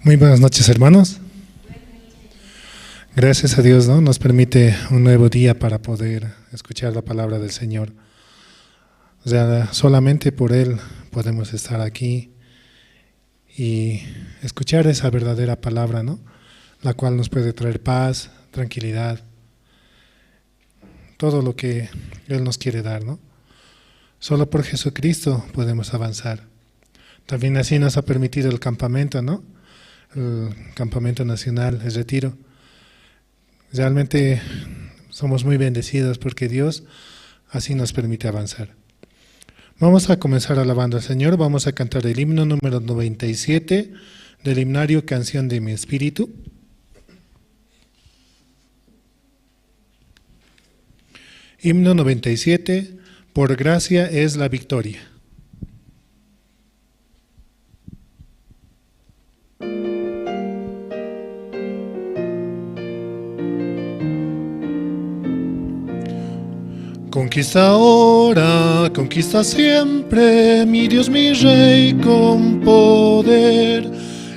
Muy buenas noches, hermanos. Gracias a Dios, ¿no? Nos permite un nuevo día para poder escuchar la palabra del Señor. O sea, solamente por Él podemos estar aquí y escuchar esa verdadera palabra, ¿no? La cual nos puede traer paz, tranquilidad, todo lo que Él nos quiere dar, ¿no? Solo por Jesucristo podemos avanzar. También así nos ha permitido el campamento, ¿no? El campamento nacional, el retiro. Realmente somos muy bendecidos porque Dios así nos permite avanzar. Vamos a comenzar alabando al Señor. Vamos a cantar el himno número 97 del himnario Canción de mi Espíritu. Himno 97, Por gracia es la victoria. Conquista ahora, conquista siempre, mi Dios, mi Rey con poder.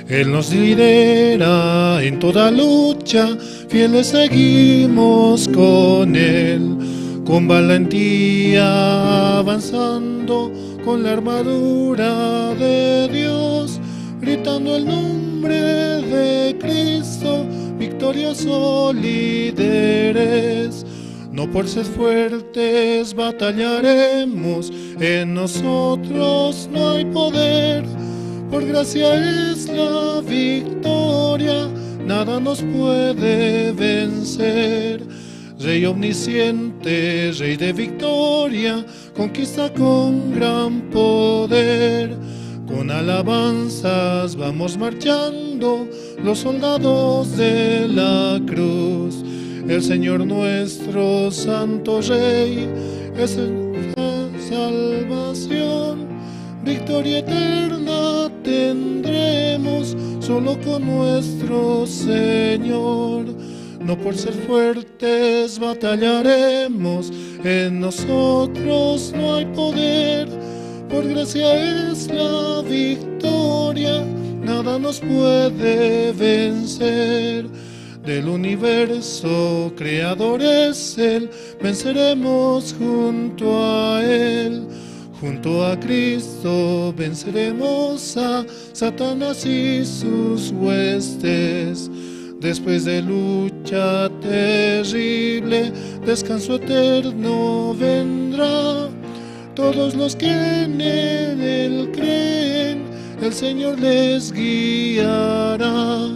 Él nos lidera en toda lucha, fieles seguimos con Él. Con valentía avanzando, con la armadura de Dios, gritando el nombre de Cristo, victorioso líderes. No por ser fuertes batallaremos, en nosotros no hay poder. Por gracia es la victoria, nada nos puede vencer. Rey omnisciente, Rey de victoria, conquista con gran poder. Con alabanzas vamos marchando, los soldados de la cruz. El Señor nuestro Santo Rey es la salvación. Victoria eterna tendremos solo con nuestro Señor. No por ser fuertes batallaremos, en nosotros no hay poder. Por gracia es la victoria, nada nos puede vencer. Del universo creador es Él, venceremos junto a Él. Junto a Cristo venceremos a Satanás y sus huestes. Después de lucha terrible, descanso eterno vendrá. Todos los que en Él creen, el Señor les guiará.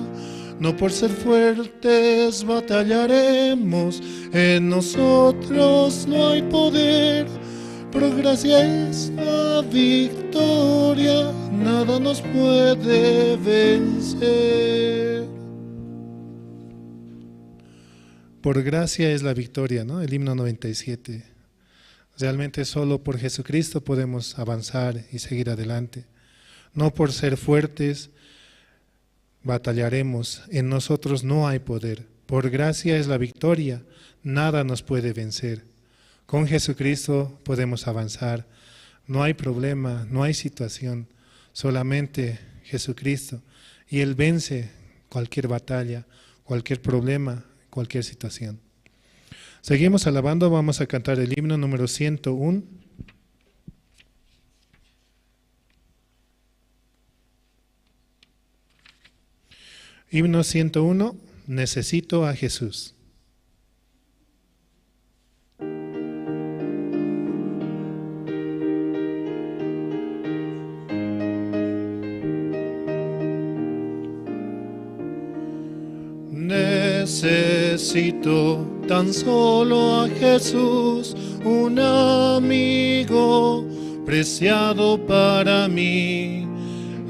No por ser fuertes batallaremos, en nosotros no hay poder. Por gracia es la victoria, nada nos puede vencer. Por gracia es la victoria, ¿no? El himno 97. Realmente solo por Jesucristo podemos avanzar y seguir adelante. No por ser fuertes batallaremos, en nosotros no hay poder. Por gracia es la victoria, nada nos puede vencer. Con Jesucristo podemos avanzar. No hay problema, no hay situación, solamente Jesucristo. Y Él vence cualquier batalla, cualquier problema, cualquier situación. Seguimos alabando, vamos a cantar el himno número 101. Himno 101, Necesito a Jesús. Necesito tan solo a Jesús, un amigo preciado para mí.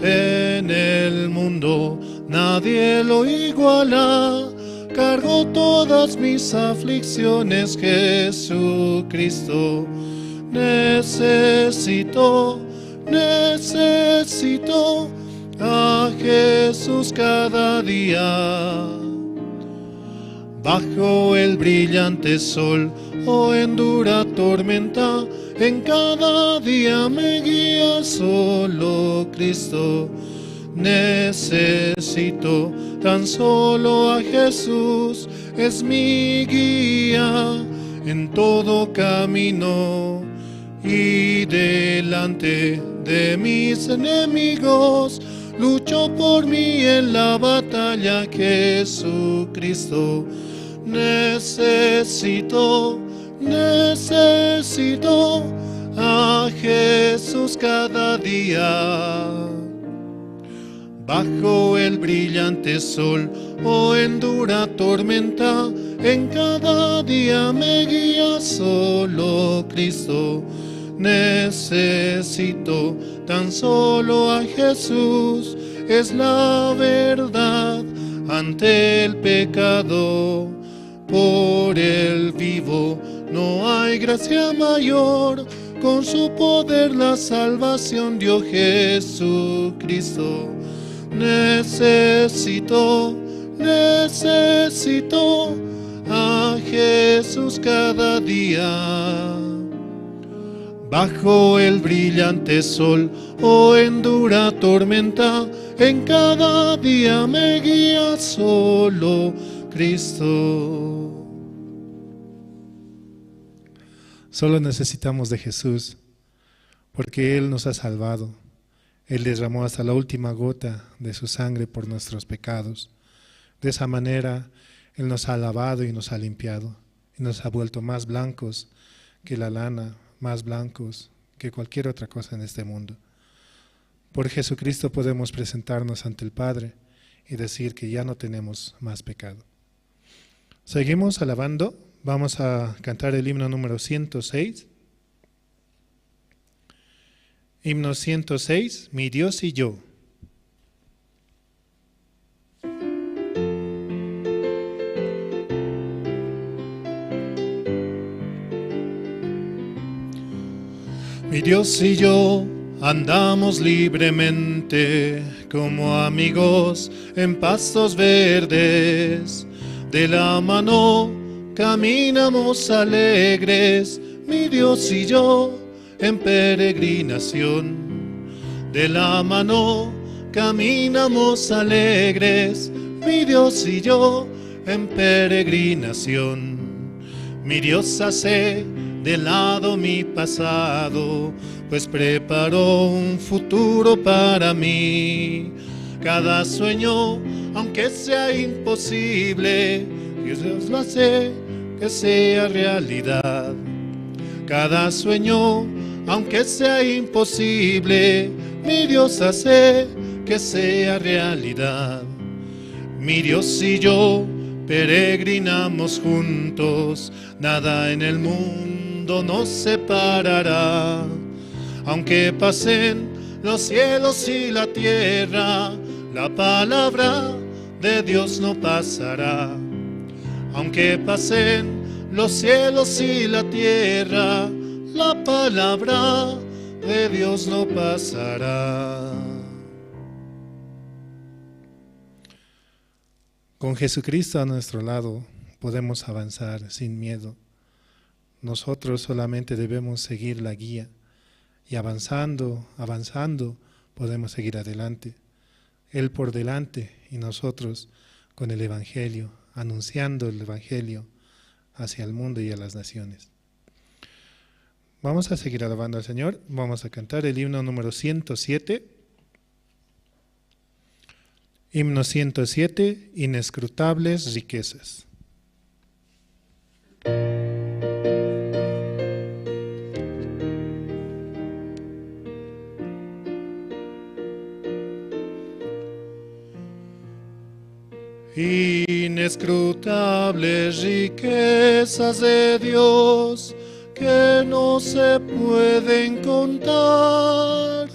En el mundo nadie lo iguala, cargo todas mis aflicciones, Jesucristo. Necesito, necesito a Jesús cada día. Bajo el brillante sol o en dura tormenta, en cada día me guía solo Cristo. Necesito tan solo a Jesús, es mi guía en todo camino. Y delante de mis enemigos luchó por mí en la batalla Jesucristo. Necesito, necesito a Jesús cada día. Bajo el brillante sol o en dura tormenta, en cada día me guía solo Cristo. Necesito tan solo a Jesús, es la verdad ante el pecado. Por el vivo no hay gracia mayor, con su poder la salvación dio Jesucristo. Necesito, necesito a Jesús cada día. Bajo el brillante sol o en dura tormenta, en cada día me guía solo Cristo. Solo necesitamos de Jesús, porque Él nos ha salvado. Él derramó hasta la última gota de su sangre por nuestros pecados. De esa manera, Él nos ha lavado y nos ha limpiado, y nos ha vuelto más blancos que la lana, más blancos que cualquier otra cosa en este mundo. Por Jesucristo podemos presentarnos ante el Padre y decir que ya no tenemos más pecado. Seguimos alabando. Vamos a cantar el himno número 106. Himno 106, Mi Dios y yo. Mi Dios y yo andamos libremente como amigos en pastos verdes. De la mano caminamos alegres, mi Dios y yo en peregrinación. De la mano caminamos alegres, mi Dios y yo en peregrinación. Mi Dios hace de lado mi pasado, pues preparó un futuro para mí. Cada sueño, aunque sea imposible, Dios lo hace que sea realidad. Cada sueño, aunque sea imposible, mi Dios hace que sea realidad. Mi Dios y yo peregrinamos juntos, nada en el mundo nos separará. Aunque pasen los cielos y la tierra, la palabra de Dios no pasará. Aunque pasen los cielos y la tierra, la palabra de Dios no pasará. Con Jesucristo a nuestro lado podemos avanzar sin miedo. Nosotros solamente debemos seguir la guía y avanzando, avanzando, podemos seguir adelante. Él por delante y nosotros con el Evangelio, anunciando el Evangelio hacia el mundo y a las naciones. Vamos a seguir alabando al Señor. Vamos a cantar el himno número 107. Himno 107, Inescrutables riquezas. Inescrutables riquezas de Dios que no se pueden contar,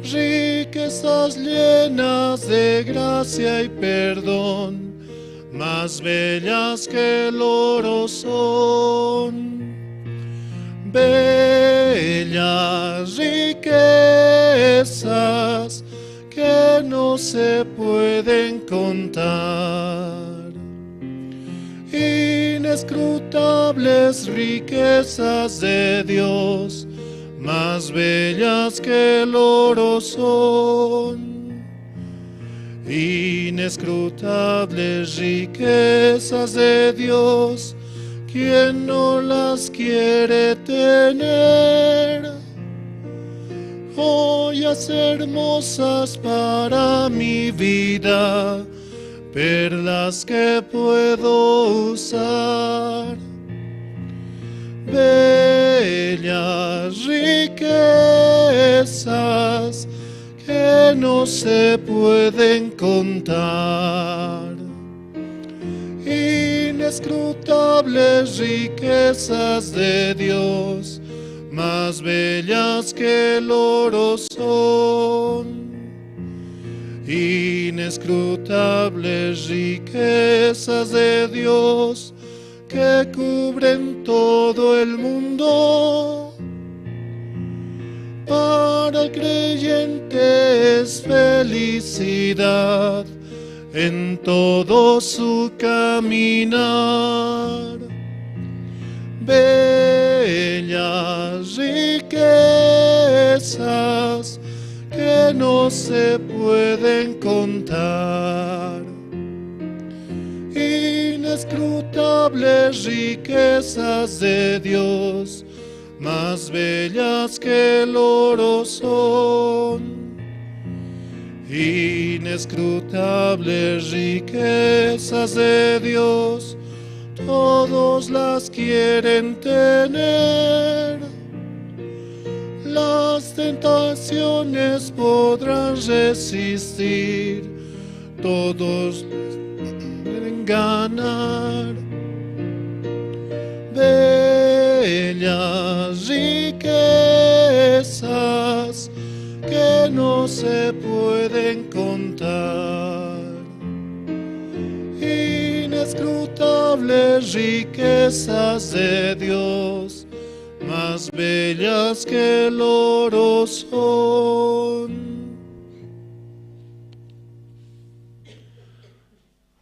riquezas llenas de gracia y perdón, más bellas que el oro son. Bellas riquezas que no se pueden contar. Inescrutables riquezas de Dios, más bellas que el oro son. Inescrutables riquezas de Dios, ¿quién no las quiere tener? Joyas hermosas para mi vida, perlas que puedo usar. Bellas riquezas que no se pueden contar. Inescrutables riquezas de Dios, más bellas que el oro son. Inescrutables riquezas de Dios que cubren todo el mundo. Para el creyente es felicidad en todo su caminar. Bellas riquezas que no se pueden contar. Inescrutables riquezas de Dios, más bellas que el oro son. Inescrutables riquezas de Dios, todos las quieren tener. Las tentaciones podrán resistir, todos deben ganar. Bellas riquezas que no se pueden contar. Inescrutables riquezas de Dios, más bellas que el oro son.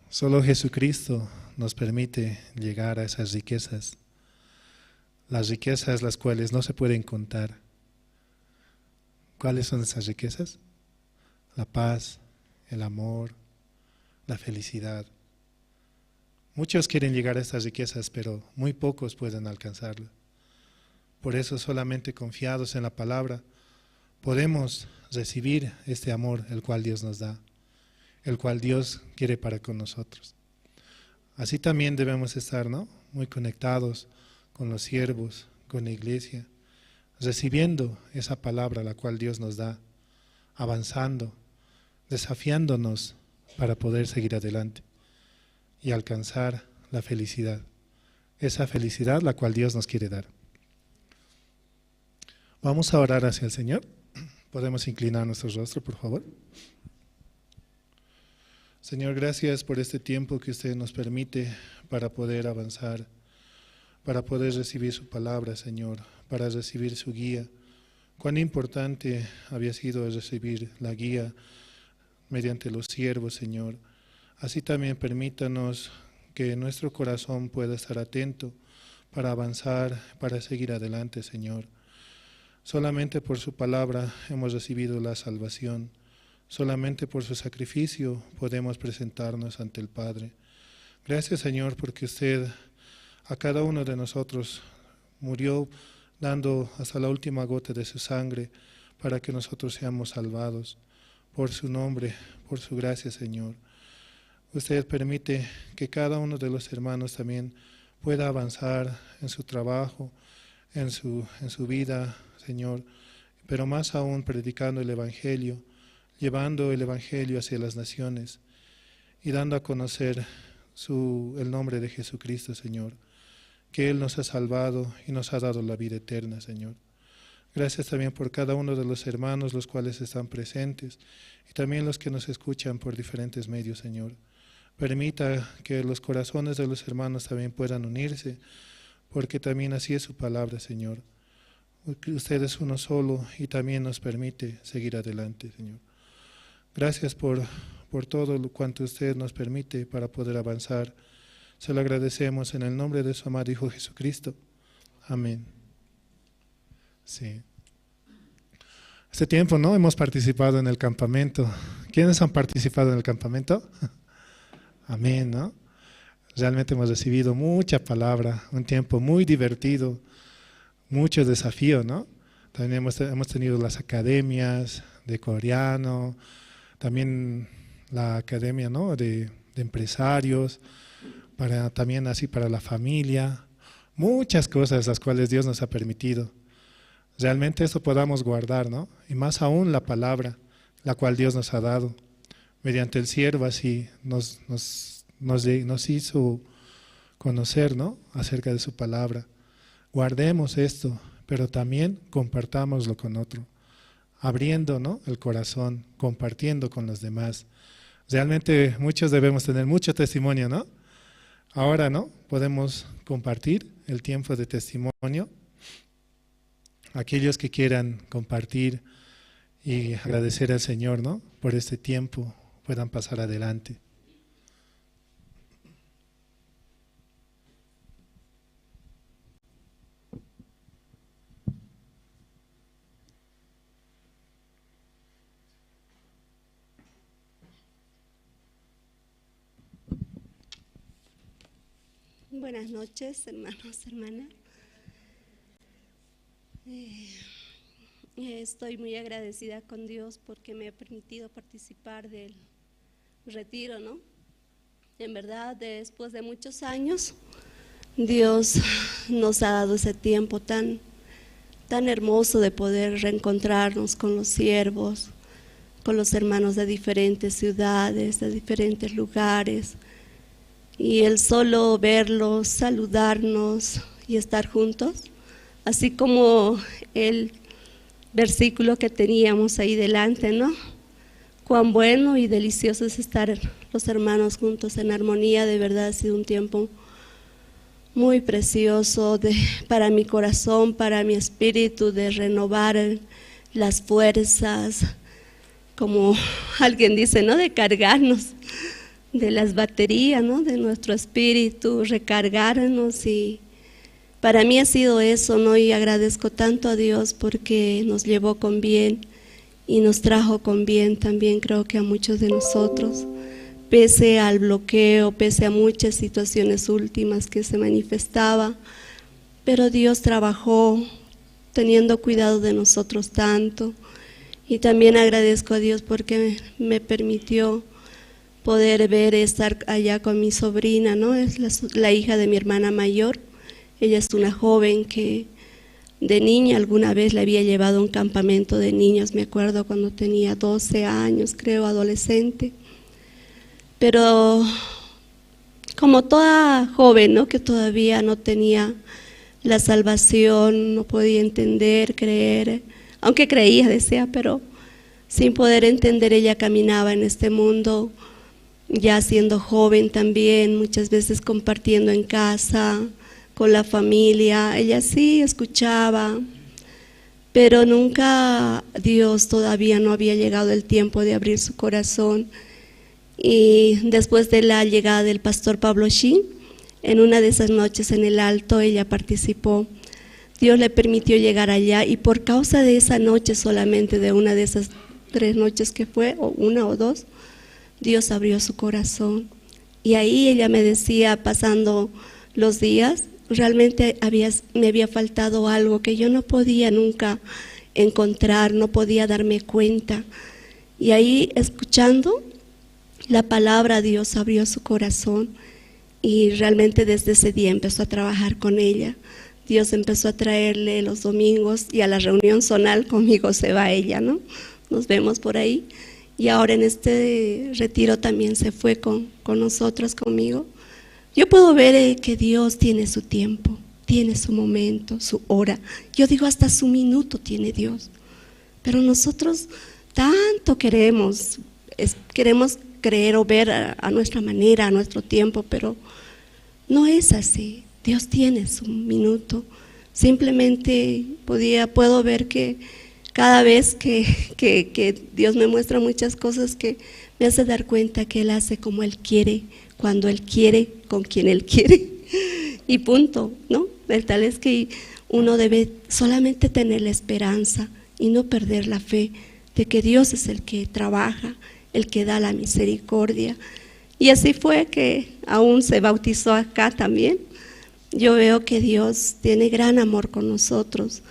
Solo Jesucristo nos permite llegar a esas riquezas, las riquezas las cuales no se pueden contar. ¿Cuáles son esas riquezas? La paz, el amor, la felicidad. Muchos quieren llegar a estas riquezas, pero muy pocos pueden alcanzarlas. Por eso solamente confiados en la palabra podemos recibir este amor el cual Dios nos da, el cual Dios quiere para con nosotros. Así también debemos estar, ¿no?, muy conectados con los siervos, con la iglesia, recibiendo esa palabra la cual Dios nos da, avanzando, desafiándonos para poder seguir adelante y alcanzar la felicidad, esa felicidad la cual Dios nos quiere dar. Vamos a orar hacia el Señor. Podemos inclinar nuestro rostro, por favor. Señor, gracias por este tiempo que usted nos permite para poder avanzar, para poder recibir su palabra, Señor, para recibir su guía. Cuán importante había sido recibir la guía mediante los siervos, Señor. Así también permítanos que nuestro corazón pueda estar atento para avanzar, para seguir adelante, Señor. Solamente por su palabra hemos recibido la salvación. Solamente por su sacrificio podemos presentarnos ante el Padre. Gracias, Señor, porque usted a cada uno de nosotros murió dando hasta la última gota de su sangre para que nosotros seamos salvados. Por su nombre, por su gracia, Señor. Usted permite que cada uno de los hermanos también pueda avanzar en su trabajo, en su vida, Señor, pero más aún predicando el Evangelio, llevando el Evangelio hacia las naciones y dando a conocer el nombre de Jesucristo, Señor, que Él nos ha salvado y nos ha dado la vida eterna, Señor. Gracias también por cada uno de los hermanos, los cuales están presentes, y también los que nos escuchan por diferentes medios, Señor. Permita que los corazones de los hermanos también puedan unirse, porque también así es su palabra, Señor. Usted es uno solo y también nos permite seguir adelante, Señor. Gracias por todo lo cuanto usted nos permite para poder avanzar. Se lo agradecemos en el nombre de su amado Hijo Jesucristo. Amén. Sí. Este tiempo, ¿no? Hemos participado en el campamento. ¿Quiénes han participado en el campamento? Amén, ¿no? Realmente hemos recibido mucha palabra, un tiempo muy divertido, mucho desafío, ¿no? También hemos tenido las academias de coreano, también la academia, ¿no? de empresarios, también así para la familia, muchas cosas las cuales Dios nos ha permitido. Realmente esto podamos guardar, ¿no? Y más aún la palabra, la cual Dios nos ha dado. Mediante el siervo así nos hizo conocer, ¿no? Acerca de su palabra. Guardemos esto, pero también compartámoslo con otro, abriendo, ¿no? El corazón, compartiendo con los demás. Realmente muchos debemos tener mucho testimonio, ¿no? Ahora, ¿no? Podemos compartir el tiempo de testimonio. Aquellos que quieran compartir y agradecer al Señor, ¿no? Por este tiempo, puedan pasar adelante. Buenas noches, hermanos, hermanas. Estoy muy agradecida con Dios porque me ha permitido participar del retiro, ¿no? En verdad, después de muchos años, Dios nos ha dado ese tiempo tan, tan hermoso de poder reencontrarnos con los siervos, con los hermanos de diferentes ciudades, de diferentes lugares. Y el solo verlos, saludarnos y estar juntos, así como el versículo que teníamos ahí delante, ¿no? Cuán bueno y delicioso es estar los hermanos juntos en armonía. De verdad ha sido un tiempo muy precioso para mi corazón, para mi espíritu, de renovar las fuerzas, como alguien dice, ¿no? De cargarnos de las baterías, ¿no? De nuestro espíritu, recargarnos. Y para mí ha sido eso, ¿no? Y agradezco tanto a Dios porque nos llevó con bien y nos trajo con bien también, creo que a muchos de nosotros, pese al bloqueo, pese a muchas situaciones últimas que se manifestaba, pero Dios trabajó teniendo cuidado de nosotros tanto. Y también agradezco a Dios porque me permitió poder ver, estar allá con mi sobrina, ¿no? Es la hija de mi hermana mayor. Ella es una joven que de niña alguna vez la había llevado a un campamento de niños, me acuerdo cuando tenía 12 años, creo, adolescente. Pero como toda joven, ¿no? Que todavía no tenía la salvación, no podía entender, creer, aunque creía, decía, pero sin poder entender, ella caminaba en este mundo, ya siendo joven también, muchas veces compartiendo en casa, con la familia. Ella sí escuchaba, pero nunca Dios todavía no había llegado el tiempo de abrir su corazón. Y después de la llegada del pastor Pablo Shin, en una de esas noches en el alto, ella participó. Dios le permitió llegar allá, y por causa de esa noche solamente, de una de esas 3 noches que fue, o una o dos, Dios abrió su corazón. Y ahí ella me decía, pasando los días, realmente me había faltado algo que yo no podía nunca encontrar, no podía darme cuenta. Y ahí, escuchando la palabra, Dios abrió su corazón, y realmente desde ese día empezó a trabajar con ella. Dios empezó a traerle los domingos, y a la reunión zonal conmigo se va ella, ¿no? Nos vemos por ahí. Y ahora en este retiro también se fue con nosotros, conmigo. Yo puedo ver que Dios tiene su tiempo, tiene su momento, su hora. Yo digo, hasta su minuto tiene Dios. Pero nosotros tanto queremos, queremos creer o ver a nuestra manera, a nuestro tiempo, pero no es así. Dios tiene su minuto. Simplemente puedo ver que cada vez que Dios me muestra muchas cosas que me hace dar cuenta que Él hace como Él quiere, cuando Él quiere, con quien Él quiere, y punto, ¿no? El tal es que uno debe solamente tener la esperanza y no perder la fe de que Dios es el que trabaja, el que da la misericordia. Y así fue que aún se bautizó acá también. Yo veo que Dios tiene gran amor con nosotros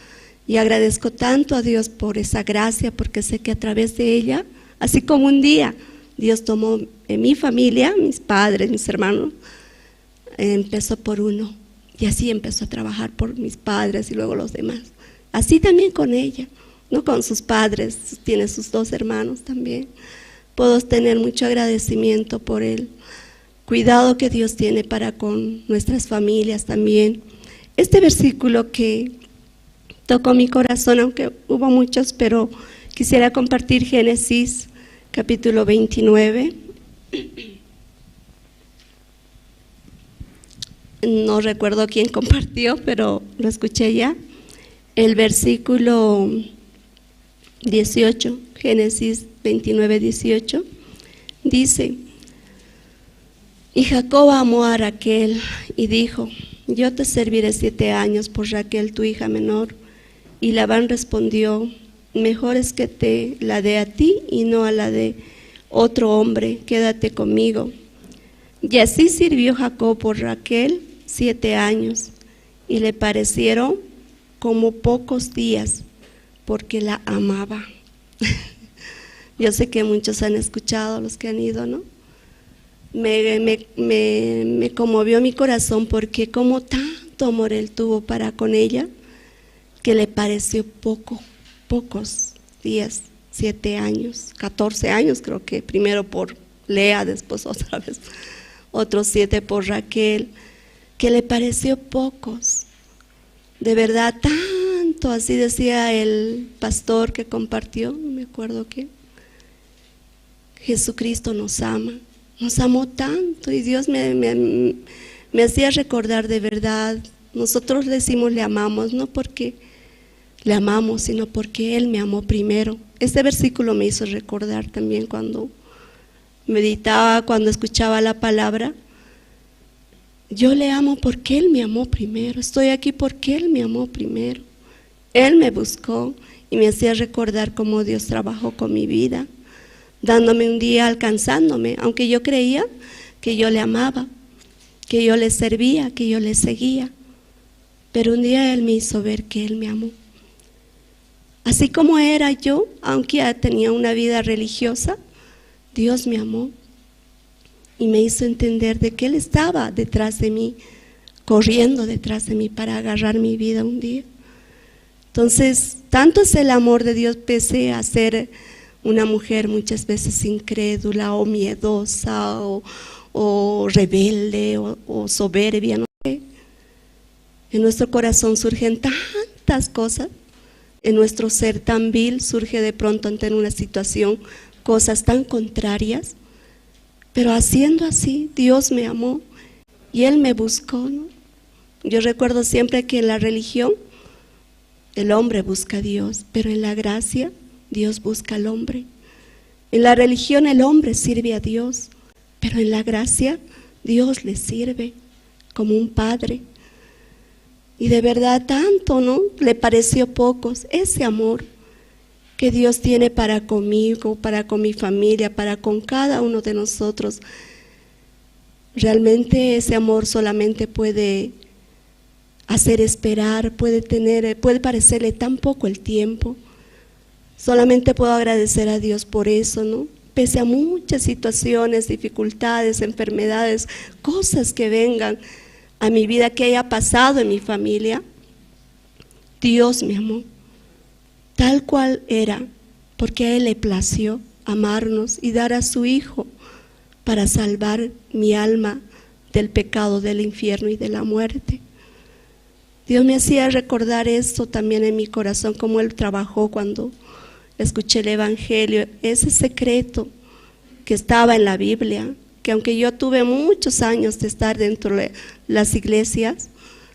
y agradezco tanto a Dios por esa gracia, porque sé que a través de ella, así como un día Dios tomó en mi familia, mis padres, mis hermanos, empezó por uno y así empezó a trabajar por mis padres y luego los demás. Así también con ella, no con sus padres, tiene sus dos hermanos también. Puedo tener mucho agradecimiento por el cuidado que Dios tiene para con nuestras familias también. Este versículo que tocó mi corazón, aunque hubo muchos, pero quisiera compartir Génesis capítulo 29. No recuerdo quién compartió, pero lo escuché ya. El versículo 18, Génesis 29, 18, dice: Y Jacob amó a Raquel y dijo: Yo te serviré 7 años por Raquel, tu hija menor. Y Labán respondió: Mejor es que te la dé a ti y no a la de otro hombre, quédate conmigo. Y así sirvió Jacob por Raquel 7 años, y le parecieron como pocos días, porque la amaba. Yo sé que muchos han escuchado, los que han ido, ¿no? Me conmovió mi corazón, porque como tanto amor él tuvo para con ella, que le pareció pocos días, 7 años, 14 años creo que, primero por Lea, después otra vez, otros 7 por Raquel, que le pareció pocos. De verdad, tanto, así decía el pastor que compartió, no me acuerdo qué. Jesucristo nos ama, nos amó tanto, y Dios me hacía recordar de verdad. Nosotros le decimos le amamos, no porque le amamos, sino porque Él me amó primero. Este versículo me hizo recordar también cuando meditaba, cuando escuchaba la palabra. Yo le amo porque Él me amó primero. Estoy aquí porque Él me amó primero. Él me buscó y me hacía recordar cómo Dios trabajó con mi vida, dándome un día, alcanzándome, aunque yo creía que yo le amaba, que yo le servía, que yo le seguía. Pero un día Él me hizo ver que Él me amó. Así como era yo, aunque ya tenía una vida religiosa, Dios me amó y me hizo entender de que Él estaba detrás de mí, corriendo detrás de mí para agarrar mi vida un día. Entonces, tanto es el amor de Dios, pese a ser una mujer muchas veces incrédula o miedosa o rebelde o soberbia, no sé. En nuestro corazón surgen tantas cosas, en nuestro ser tan vil surge de pronto ante una situación cosas tan contrarias, pero haciendo así, Dios me amó y Él me buscó, ¿no? Yo recuerdo siempre que en la religión el hombre busca a Dios, pero en la gracia Dios busca al hombre. En la religión el hombre sirve a Dios, pero en la gracia Dios le sirve como un padre. Y de verdad tanto, ¿no? Le pareció pocos ese amor que Dios tiene para conmigo, para con mi familia, para con cada uno de nosotros. Realmente ese amor solamente puede hacer esperar, puede parecerle tan poco el tiempo. Solamente puedo agradecer a Dios por eso, ¿no? Pese a muchas situaciones, dificultades, enfermedades, cosas que vengan a mi vida, que haya pasado en mi familia, Dios me amó, tal cual era, porque a Él le plació amarnos y dar a su Hijo para salvar mi alma del pecado, del infierno y de la muerte. Dios me hacía recordar esto también en mi corazón, cómo Él trabajó cuando escuché el Evangelio, ese secreto que estaba en la Biblia, que aunque yo tuve muchos años de estar dentro de las iglesias,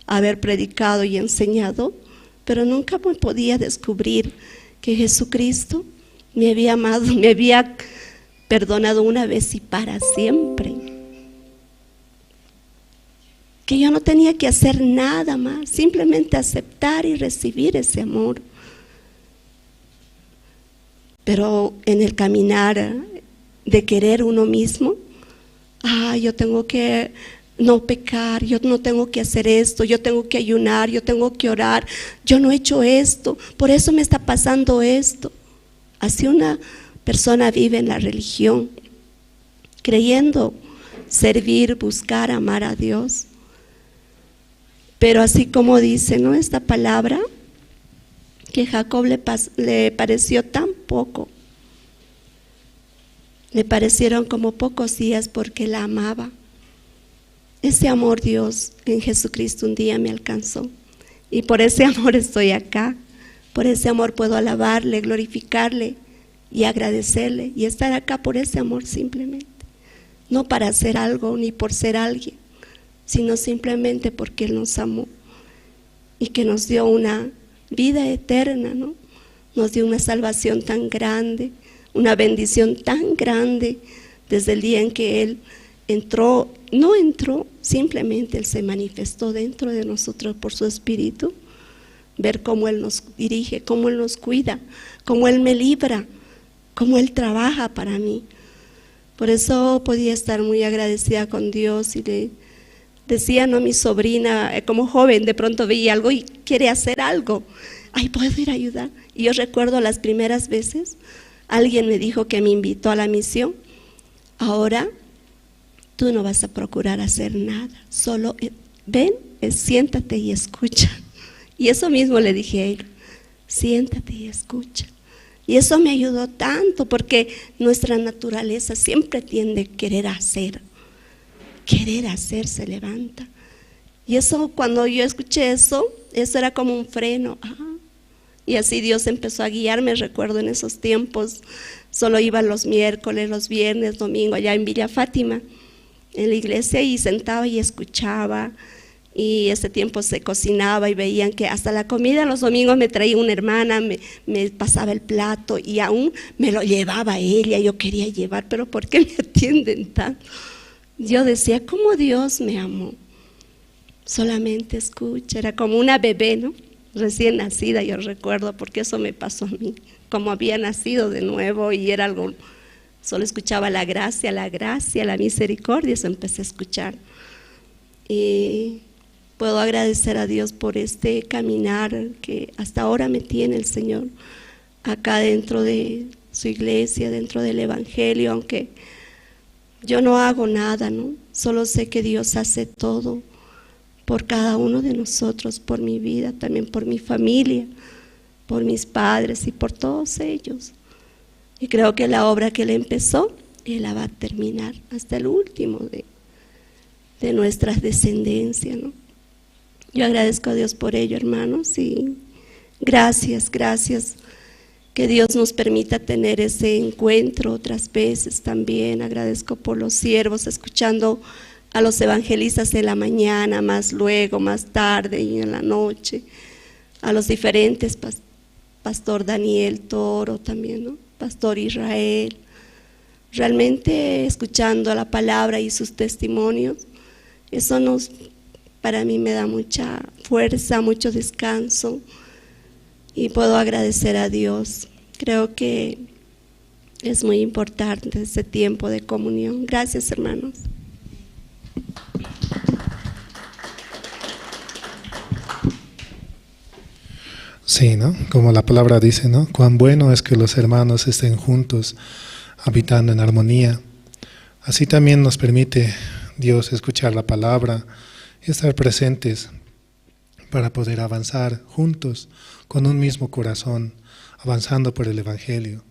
haber predicado y enseñado, pero nunca me podía descubrir que Jesucristo me había amado, me había perdonado una vez y para siempre. Que yo no tenía que hacer nada más, simplemente aceptar y recibir ese amor. Pero en el caminar de querer uno mismo, yo tengo que no pecar, yo no tengo que hacer esto, yo tengo que ayunar, yo tengo que orar, yo no he hecho esto, por eso me está pasando esto. Así una persona vive en la religión, creyendo servir, buscar, amar a Dios. Pero así como dice, ¿no?, esta palabra, que Jacob le pareció tan poco, le parecieron como pocos días porque la amaba. Ese amor Dios en Jesucristo un día me alcanzó, y por ese amor estoy acá, por ese amor puedo alabarle, glorificarle y agradecerle, y estar acá por ese amor simplemente, no para hacer algo ni por ser alguien, sino simplemente porque Él nos amó y que nos dio una vida eterna, ¿no? Nos dio una salvación tan grande, una bendición tan grande desde el día en que Él entró, no entró, simplemente Él se manifestó dentro de nosotros por su Espíritu. Ver cómo Él nos dirige, cómo Él nos cuida, cómo Él me libra, cómo Él trabaja para mí. Por eso podía estar muy agradecida con Dios, y le decía, ¿no?, mi sobrina, como joven, de pronto veía algo y quiere hacer algo. Ay, ¿puedo ir a ayudar? Y yo recuerdo las primeras veces, alguien me dijo que me invitó a la misión. Ahora tú no vas a procurar hacer nada, solo ven, siéntate y escucha. Y eso mismo le dije a él, siéntate y escucha. Y eso me ayudó tanto, porque nuestra naturaleza siempre tiende a querer hacer. Querer hacer se levanta. Y eso, cuando yo escuché eso, eso era como un freno. Y así Dios empezó a guiarme. Recuerdo en esos tiempos, solo iba los miércoles, los viernes, domingo, allá en Villa Fátima, en la iglesia, y sentaba y escuchaba. Y ese tiempo se cocinaba y veían que hasta la comida los domingos me traía una hermana, me pasaba el plato y aún me lo llevaba ella. Yo quería llevar, pero ¿por qué me atienden tanto? Yo decía, ¿cómo Dios me amó? Solamente escucha, era como una bebé, ¿no?, recién nacida, yo recuerdo, porque eso me pasó a mí, como había nacido de nuevo y era algo, solo escuchaba la gracia, la gracia, la misericordia, eso empecé a escuchar. Y puedo agradecer a Dios por este caminar que hasta ahora me tiene el Señor acá dentro de su iglesia, dentro del Evangelio, aunque yo no hago nada, ¿no? Solo sé que Dios hace todo por cada uno de nosotros, por mi vida, también por mi familia, por mis padres y por todos ellos. Y creo que la obra que Él empezó, Él la va a terminar hasta el último de nuestras descendencias, ¿no? Yo agradezco a Dios por ello, hermanos, y gracias, gracias. Que Dios nos permita tener ese encuentro otras veces también. Agradezco por los siervos, escuchando a los evangelistas en la mañana, más luego, más tarde y en la noche, a los diferentes, Pastor Daniel Toro también, ¿no?, Pastor Israel. Realmente escuchando la palabra y sus testimonios, eso para mí me da mucha fuerza, mucho descanso, y puedo agradecer a Dios. Creo que es muy importante ese tiempo de comunión. Gracias, hermanos. Sí, ¿no? Como la palabra dice, ¿no? Cuán bueno es que los hermanos estén juntos, habitando en armonía. Así también nos permite Dios escuchar la palabra y estar presentes para poder avanzar juntos con un mismo corazón, avanzando por el Evangelio.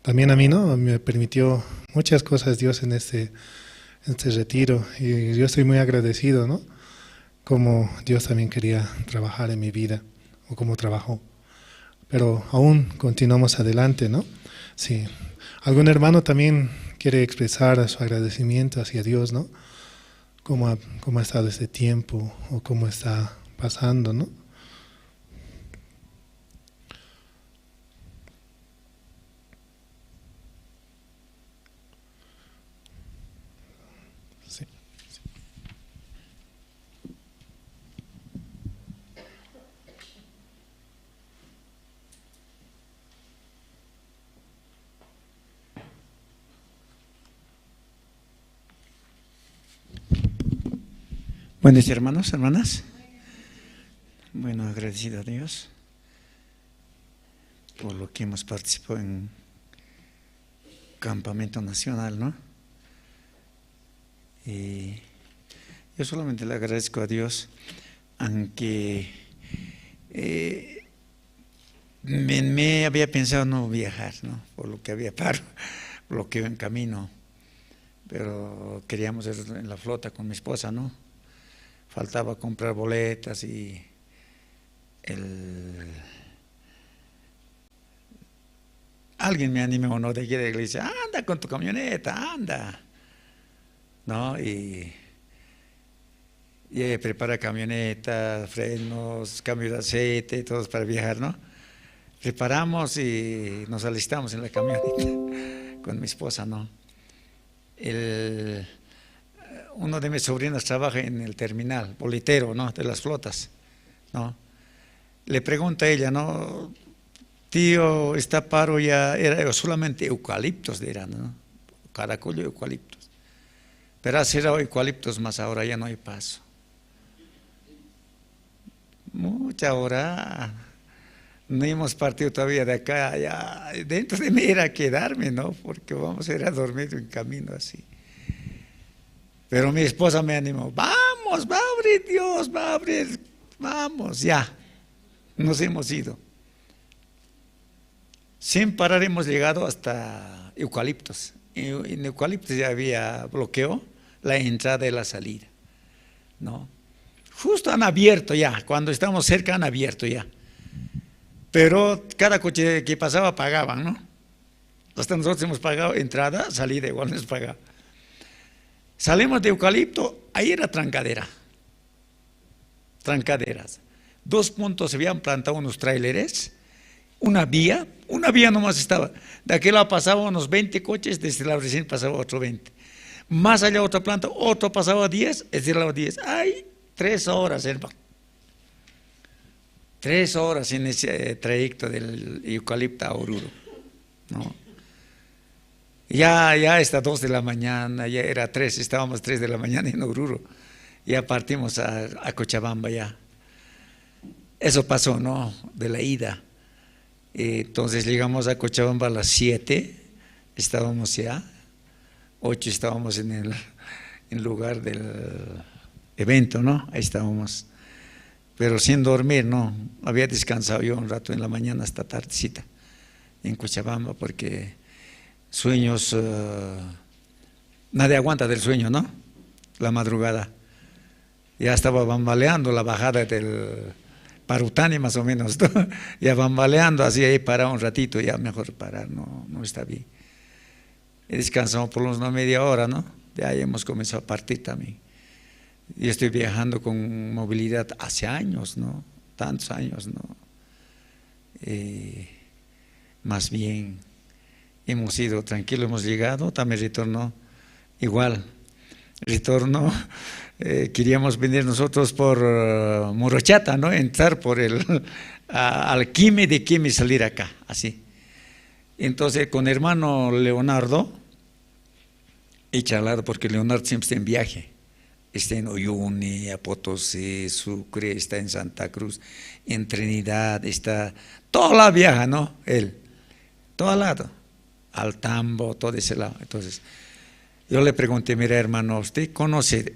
También a mí, ¿no?, me permitió muchas cosas Dios en este retiro, y yo estoy muy agradecido, ¿no?, como Dios también quería trabajar en mi vida, o cómo trabajó. Pero aún continuamos adelante, ¿no? Sí. ¿Algún hermano también quiere expresar su agradecimiento hacia Dios, ¿no? ¿Cómo ha estado este tiempo, o cómo está pasando, ¿no? Sí. Buenos días, hermanos, hermanas. Bueno, agradecido a Dios por lo que hemos participado en Campamento Nacional, ¿no? Y yo solamente le agradezco a Dios, aunque me había pensado no viajar, ¿no? Por lo que había paro, bloqueo en camino, pero queríamos ir en la flota con mi esposa, ¿no? Faltaba comprar boletas y alguien me animó, ¿no? De aquí de la iglesia, anda con tu camioneta, anda, ¿no? Y ella prepara camioneta, frenos, cambio de aceite, todos para viajar, ¿no? Preparamos y nos alistamos en la camioneta con mi esposa, ¿no? Uno de mis sobrinos trabaja en el terminal, boletero, ¿no? De las flotas, ¿no? Le pregunta a ella, ¿no? Tío, está paro ya, era solamente eucaliptos, dirán, ¿no? Caracollo, eucaliptos. Pero ha cerrado eucaliptos más ahora, ya no hay paso. Mucha hora, no hemos partido todavía de acá, ya dentro de mí era quedarme, ¿no? Porque vamos a ir a dormir en camino así. Pero mi esposa me animó, vamos, va a abrir Dios, va a abrir, vamos, ya. Nos hemos ido. Sin parar hemos llegado hasta Eucaliptos. En Eucaliptos ya había bloqueo la entrada y la salida, ¿no? Justo han abierto ya, cuando estamos cerca han abierto ya. Pero cada coche que pasaba pagaban, ¿no? Hasta nosotros hemos pagado entrada, salida, igual nos pagaba. Salimos de Eucalipto, ahí era trancadera. Trancaderas. 2 puntos se habían plantado unos tráileres, una vía nomás estaba. De aquel lado pasaban unos 20 coches, desde la recién pasaba otro 20. Más allá otra planta, otro pasaba 10, desde el lado 10. ¡Ay! 3 horas, hermano. 3 horas en ese trayecto del Eucalipto a Oruro, ¿no? Ya está 2 de la mañana, ya era 3, estábamos 3 de la mañana en Oruro. Ya partimos a Cochabamba ya. Eso pasó, ¿no? De la ida. Entonces llegamos a Cochabamba a las 7, estábamos ya, 8 estábamos en el lugar del evento, ¿no? Ahí estábamos, pero sin dormir, ¿no? Había descansado yo un rato en la mañana hasta tardecita en Cochabamba, porque sueños, nadie aguanta del sueño, ¿no? La madrugada. Ya estaba bambaleando la bajada del Parutani más o menos, ¿no? Ya bambaleando así, ahí para un ratito, ya mejor parar, no está bien. Y descansamos por lo menos una media hora, ¿no? De ahí hemos comenzado a partir también. Y estoy viajando con movilidad hace años, ¿no? Tantos años, ¿no? Más bien hemos ido tranquilo, hemos llegado, también retornó igual. Retorno, queríamos venir nosotros por Morochata, ¿no? Entrar por al Quime, de Quime salir acá, así. Entonces con hermano Leonardo, he charlado porque Leonardo siempre está en viaje, está en Uyuni, a Potosí, Sucre, está en Santa Cruz, en Trinidad, está toda la viaja, ¿no? Él, todo lado, al Tambo, todo ese lado. Entonces yo le pregunté, mira hermano, ¿usted conoce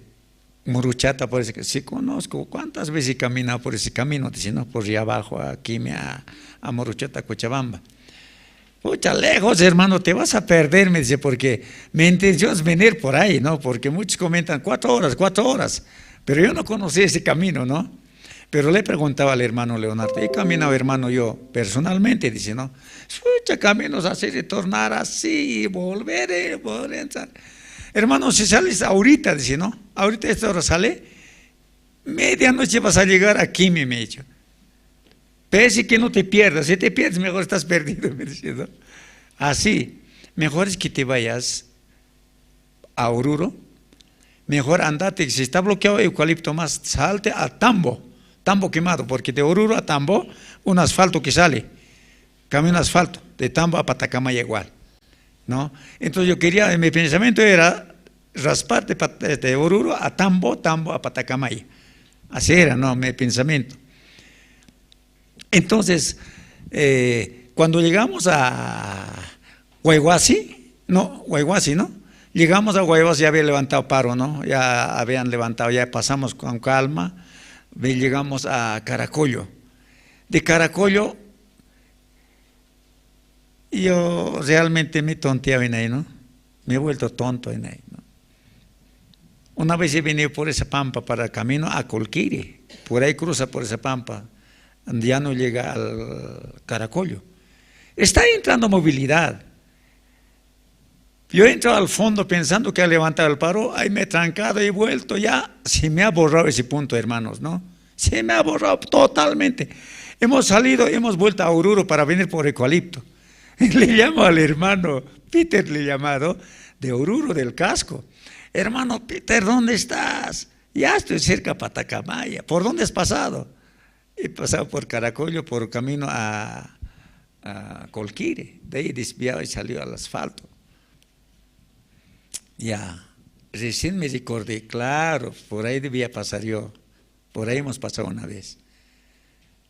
Muruchata por ese camino? Sí conozco, ¿cuántas veces he caminado por ese camino? Dice, no, por allá abajo, aquí a Muruchata, Cochabamba. Pucha, lejos hermano, te vas a perder, me dice, porque mi intención es venir por ahí, ¿no? Porque muchos comentan 4 horas, 4 horas, pero yo no conocí ese camino, ¿no? Pero le preguntaba al hermano Leonardo, ¿he caminado hermano yo personalmente? Dice, no, escucha, caminos así, retornar así, volver, volver a entrar. Hermano, si sales ahorita, dice, no, ahorita a esta hora sale, medianoche vas a llegar aquí, me he dicho. Pese que no te pierdas, si te pierdes, mejor estás perdido, me dice, ¿no? Así, mejor es que te vayas a Oruro, mejor andate, si está bloqueado eucalipto más, salte a Tambo, Tambo quemado, porque de Oruro a Tambo, un asfalto que sale, camino asfalto, de Tambo a Patacamaya igual, ¿no? Entonces yo quería, mi pensamiento era Raspar de Oruro a Tambo, Tambo a Patacamaya. Así era, ¿no? Mi pensamiento. Entonces, cuando llegamos a Guayguasi, no, Guayguasi, ¿no? Llegamos a Guayguasi, ya había levantado paro, ¿no? Ya habían levantado, ya pasamos con calma, llegamos a Caracollo. De Caracollo, yo realmente me tonteaba en ahí, ¿no? Me he vuelto tonto en ahí, ¿no? Una vez he venido por esa pampa para camino a Colquiri, por ahí cruza por esa pampa, ya no llega al Caracollo. Está entrando movilidad. Yo he entrado al fondo pensando que ha levantado el paro, ahí me he trancado y he vuelto ya. Se me ha borrado ese punto, hermanos, ¿no? Se me ha borrado totalmente. Hemos salido, hemos vuelto a Oruro para venir por Eucalipto. Le llamo al hermano Peter, le he llamado, de Oruro, del casco. Hermano Peter, ¿dónde estás? Ya estoy cerca de Patacamaya. ¿Por dónde has pasado? He pasado por Caracollo, por camino a Colquiri. De ahí desviado y salió al asfalto. Ya, recién me recordé, claro, por ahí debía pasar yo. Por ahí hemos pasado una vez.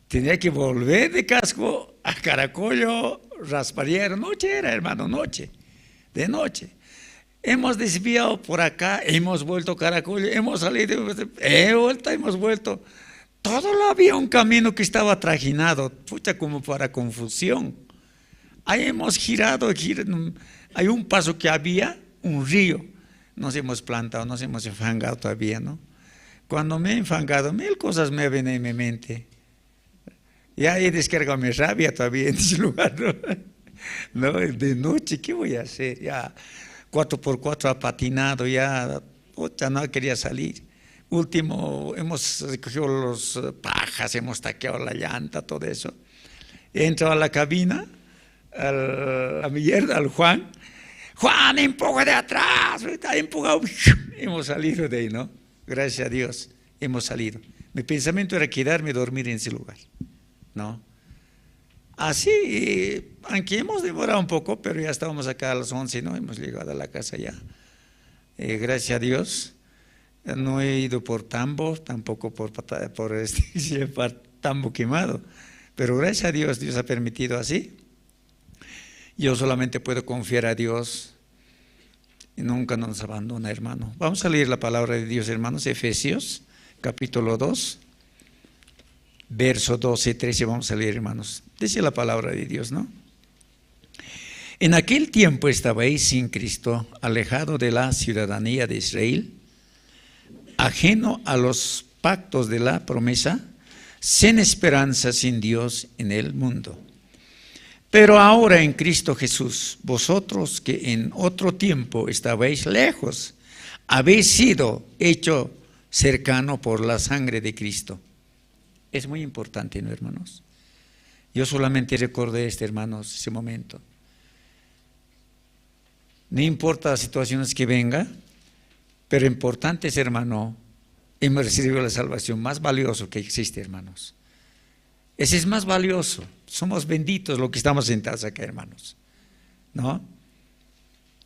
Tenía que volver de casco a Caracollo, rasparía, noche era, hermano, noche, de noche. Hemos desviado por acá, hemos vuelto a Caracollo, hemos salido, hemos vuelto. Todo lo había un camino que estaba trajinado, pucha, como para confusión. Ahí hemos girado, hay un paso que había, un río. Nos hemos plantado, nos hemos enfangado todavía, ¿no? Cuando me he enfangado, mil cosas me ven en mi mente. Ya he descargado mi rabia todavía en ese lugar, ¿no? No, de noche, ¿qué voy a hacer? Ya 4x4 ha patinado, ya, pucha, no quería salir. Último, hemos recogido los pajas, hemos taqueado la llanta, todo eso. He entrado a la cabina, a mi yerno, al Juan. Juan, empuja de atrás, está empujado. Hemos salido de ahí, ¿no? Gracias a Dios, hemos salido. Mi pensamiento era quedarme a dormir en ese lugar, ¿no? Así, aunque hemos demorado un poco, pero ya estábamos acá a las 11, ¿no? Hemos llegado a la casa ya. Gracias a Dios, no he ido por Tambo, tampoco por Tambo Quemado, pero gracias a Dios, Dios ha permitido así. Yo solamente puedo confiar a Dios y nunca nos abandona, hermano. Vamos a leer la palabra de Dios, hermanos, Efesios, capítulo 2, verso 12 y 13, vamos a leer, hermanos. Dice la palabra de Dios, ¿no? En aquel tiempo estabais sin Cristo, alejado de la ciudadanía de Israel, ajeno a los pactos de la promesa, sin esperanza, sin Dios en el mundo. Pero ahora en Cristo Jesús, vosotros que en otro tiempo estabais lejos, habéis sido hecho cercano por la sangre de Cristo. Es muy importante, ¿no, hermanos? Yo solamente recordé hermanos, ese momento. No importa las situaciones que venga, pero importante es, hermano, hemos recibido la salvación más valioso que existe, hermanos. Ese es más valioso. Somos benditos los que estamos sentados acá, hermanos, ¿no?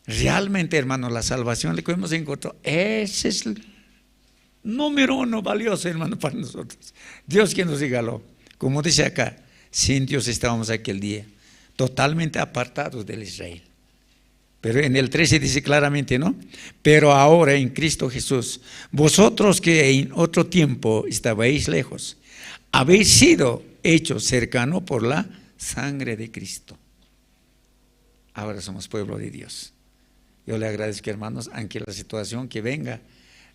Realmente, hermanos, la salvación que hemos encontrado, ese es el número uno valioso, hermano, para nosotros. Dios quien nos regaló. Como dice acá, sin Dios estábamos aquel día, totalmente apartados del Israel. Pero en el 13 dice claramente, ¿no? Pero ahora en Cristo Jesús, vosotros que en otro tiempo estabais lejos, habéis sido hechos cercano por la sangre de Cristo. Ahora somos pueblo de Dios. Yo le agradezco, hermanos, aunque la situación que venga,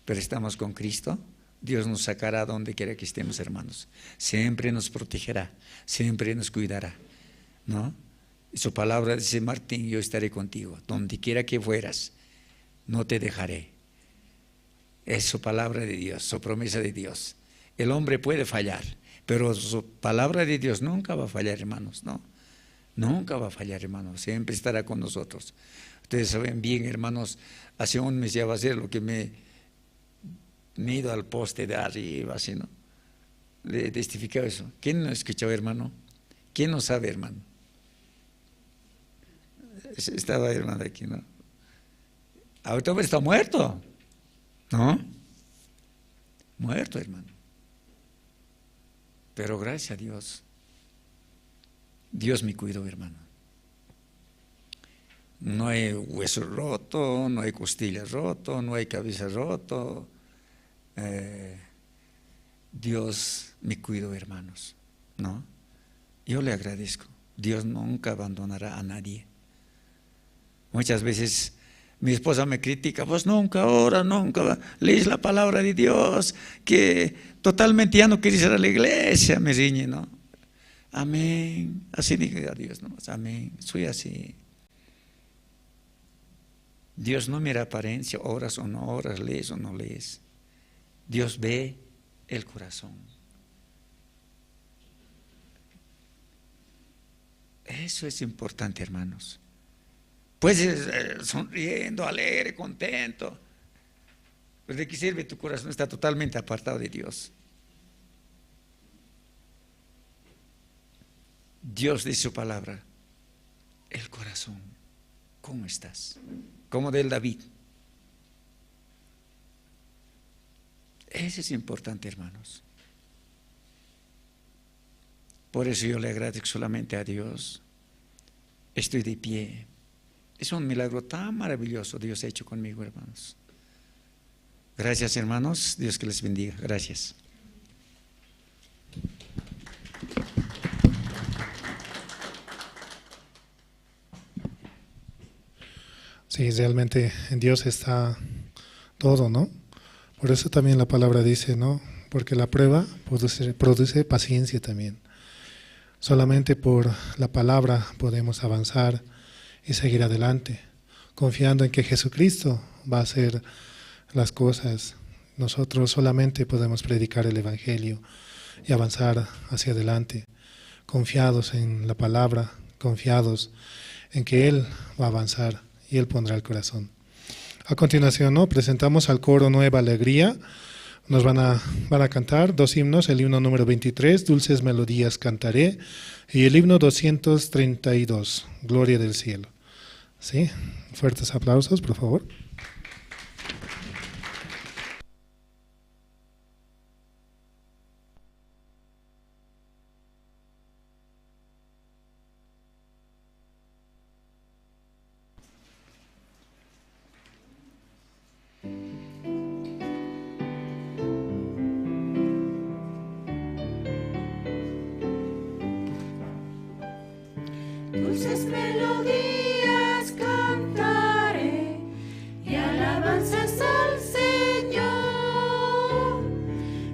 pero estamos con Cristo. Dios nos sacará donde quiera que estemos, hermanos. Siempre nos protegerá, siempre nos cuidará, ¿no? Y su palabra dice, Martín, yo estaré contigo, donde quiera que fueras, no te dejaré. Es su palabra de Dios, su promesa de Dios. El hombre puede fallar, pero su palabra de Dios nunca va a fallar, hermanos, ¿no? Nunca va a fallar, hermanos, siempre estará con nosotros. Ustedes saben bien, hermanos, hace un mes ya va a ser lo que me he ido al poste de arriba, así, ¿no? Le he testificado eso. ¿Quién no escuchó, hermano? ¿Quién no sabe, hermano? Estaba hermano aquí, ¿no? Ahorita está muerto, ¿no? Muerto, hermano. Pero gracias a Dios, Dios me cuidó, hermano. No hay hueso roto, no hay costilla roto, no hay cabeza roto. Dios me cuidó, hermanos, ¿no? Yo le agradezco. Dios nunca abandonará a nadie. Muchas veces mi esposa me critica, vos nunca oras, nunca lees la palabra de Dios, que totalmente ya no quieres ir a la iglesia, me riñe, ¿no? Amén. Así dije a Dios nomás, amén, soy así. Dios no mira apariencia, oras o no oras, lees o no lees. Dios ve el corazón. Eso es importante, hermanos. Pues sonriendo, alegre, contento. Pero ¿de qué sirve? Tu corazón está totalmente apartado de Dios. Dios dice su palabra, el corazón, ¿cómo estás? Como del David. Eso es importante, hermanos. Por eso yo le agradezco solamente a Dios. Estoy de pie. Es un milagro tan maravilloso Dios ha hecho conmigo, hermanos. Gracias, hermanos. Dios que les bendiga. Gracias. Sí, realmente en Dios está todo, ¿no? Por eso también la palabra dice, ¿no? Porque la prueba produce paciencia también. Solamente por la palabra podemos avanzar y seguir adelante, confiando en que Jesucristo va a hacer las cosas. Nosotros solamente podemos predicar el Evangelio y avanzar hacia adelante, confiados en la palabra, confiados en que Él va a avanzar y Él pondrá el corazón. A continuación, ¿no? Presentamos al coro Nueva Alegría. Nos van a cantar dos himnos, el himno número 23, Dulces Melodías Cantaré, y el himno 232, Gloria del Cielo. ¿Sí? Fuertes aplausos, por favor. Dulces melodías cantaré y alabanzas al Señor.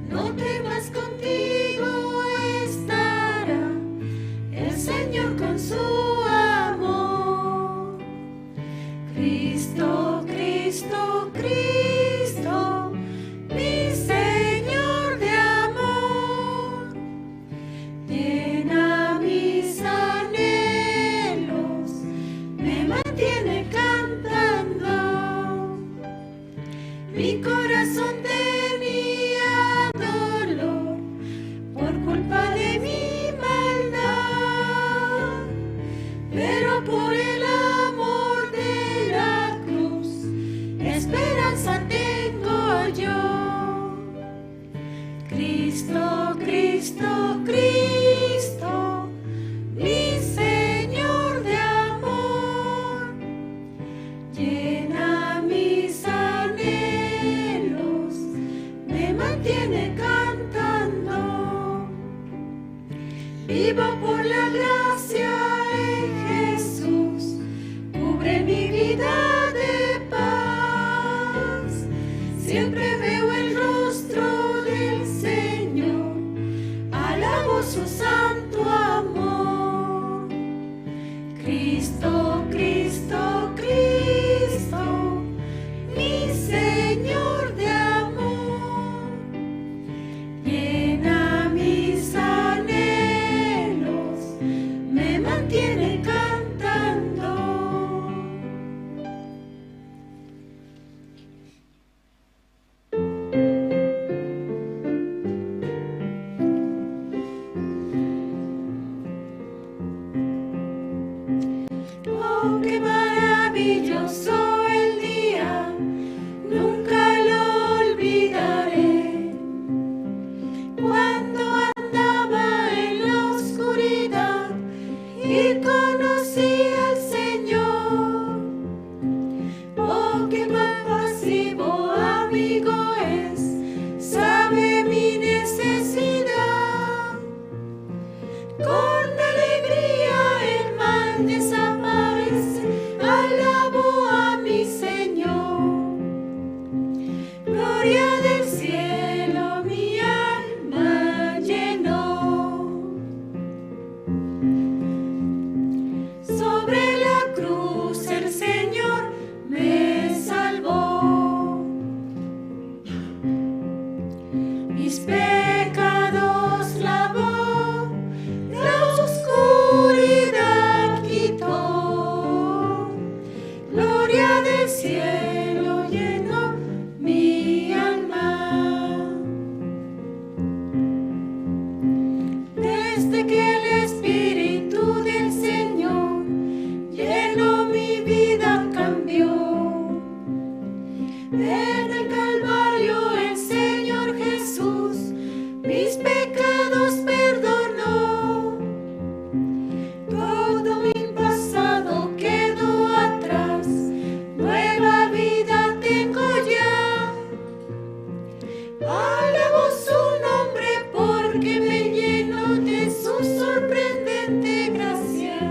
No temas, contigo estará el Señor con su amor. Cristo, Cristo, Cristo, mi Señor de amor, llena mis anhelos, me mantiene cantando. Mi corazón tenía dolor por culpa de mi maldad, pero por el amor de la cruz esperanza tengo yo. Cristo, Cristo, Cristo, mi Señor de amor, llena mis anhelos, me mantiene cantando. Vivo por la gracia en Jesús, cubre mi vida de paz. Siempre veo el rostro del Señor, alabo su santo amor. Cristo, Cristo, Cristo, mi Señor de amor, llena mis anhelos, me mantiene cantando. En el Calvario el Señor Jesús mis pecados perdonó. Todo mi pasado quedó atrás, nueva vida tengo ya. Alabo su nombre porque me lleno de su sorprendente gracia.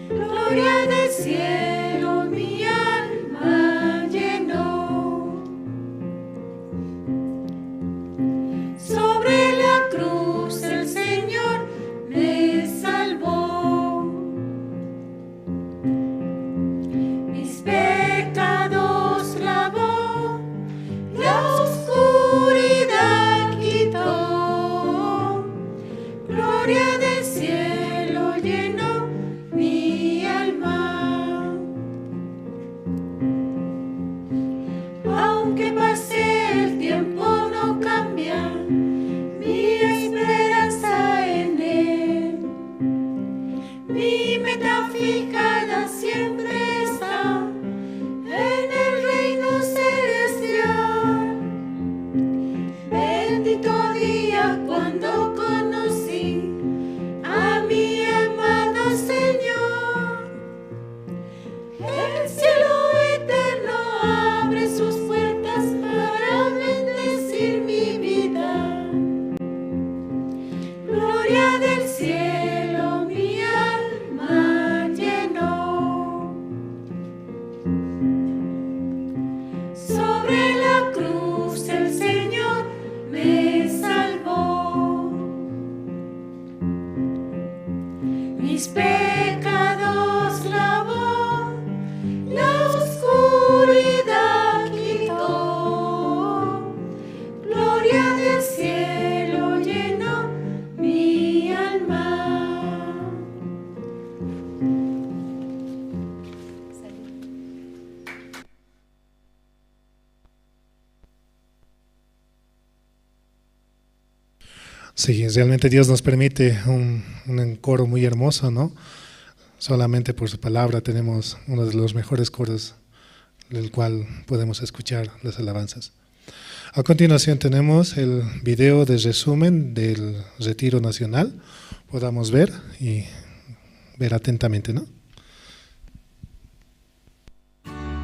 Gloria del cielo mi alma llenó. Sobre la cruz el Señor me salvó. Mis pecados lavó, la oscuridad quitó. Gloria del cielo llenó mi alma. Aunque pase el tiempo no cambia mi esperanza en Él. Mi meta fijada siempre está en el reino celestial. Bendito día cuando conocí a mi amado Señor. El cielo eterno abre sus puertas para bendecir mi vida. Gloria del cielo mi alma llenó. Sobre la cruz el Señor me salvó. Mis pecados lavó, la oscuridad quitó. Gloria del cielo llenó mi alma. Sí, realmente Dios nos permite un coro muy hermoso, ¿no? Solamente por su palabra tenemos uno de los mejores coros del cual podemos escuchar las alabanzas. A continuación tenemos el video de resumen del Retiro Nacional. Podamos ver y ver atentamente, ¿no? Thank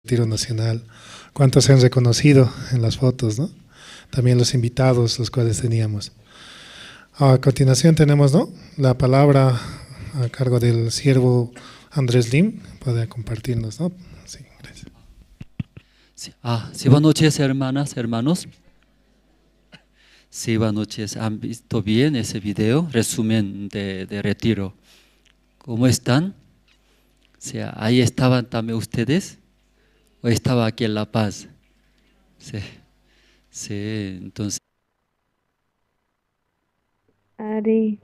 Retiro Nacional. ¿Cuántos se han reconocido en las fotos, no? También los invitados, los cuales teníamos. A continuación tenemos, ¿no?, la palabra a cargo del siervo Andrés Lim. Puede compartirnos, ¿no? Sí, gracias. Sí, sí, buenas noches, hermanas, hermanos. Sí, buenas noches. ¿Han visto bien ese video? Resumen de retiro. ¿Cómo están? O sea, ahí estaban también ustedes. ¿O estaba aquí en La Paz? Sí, sí, entonces. Ari,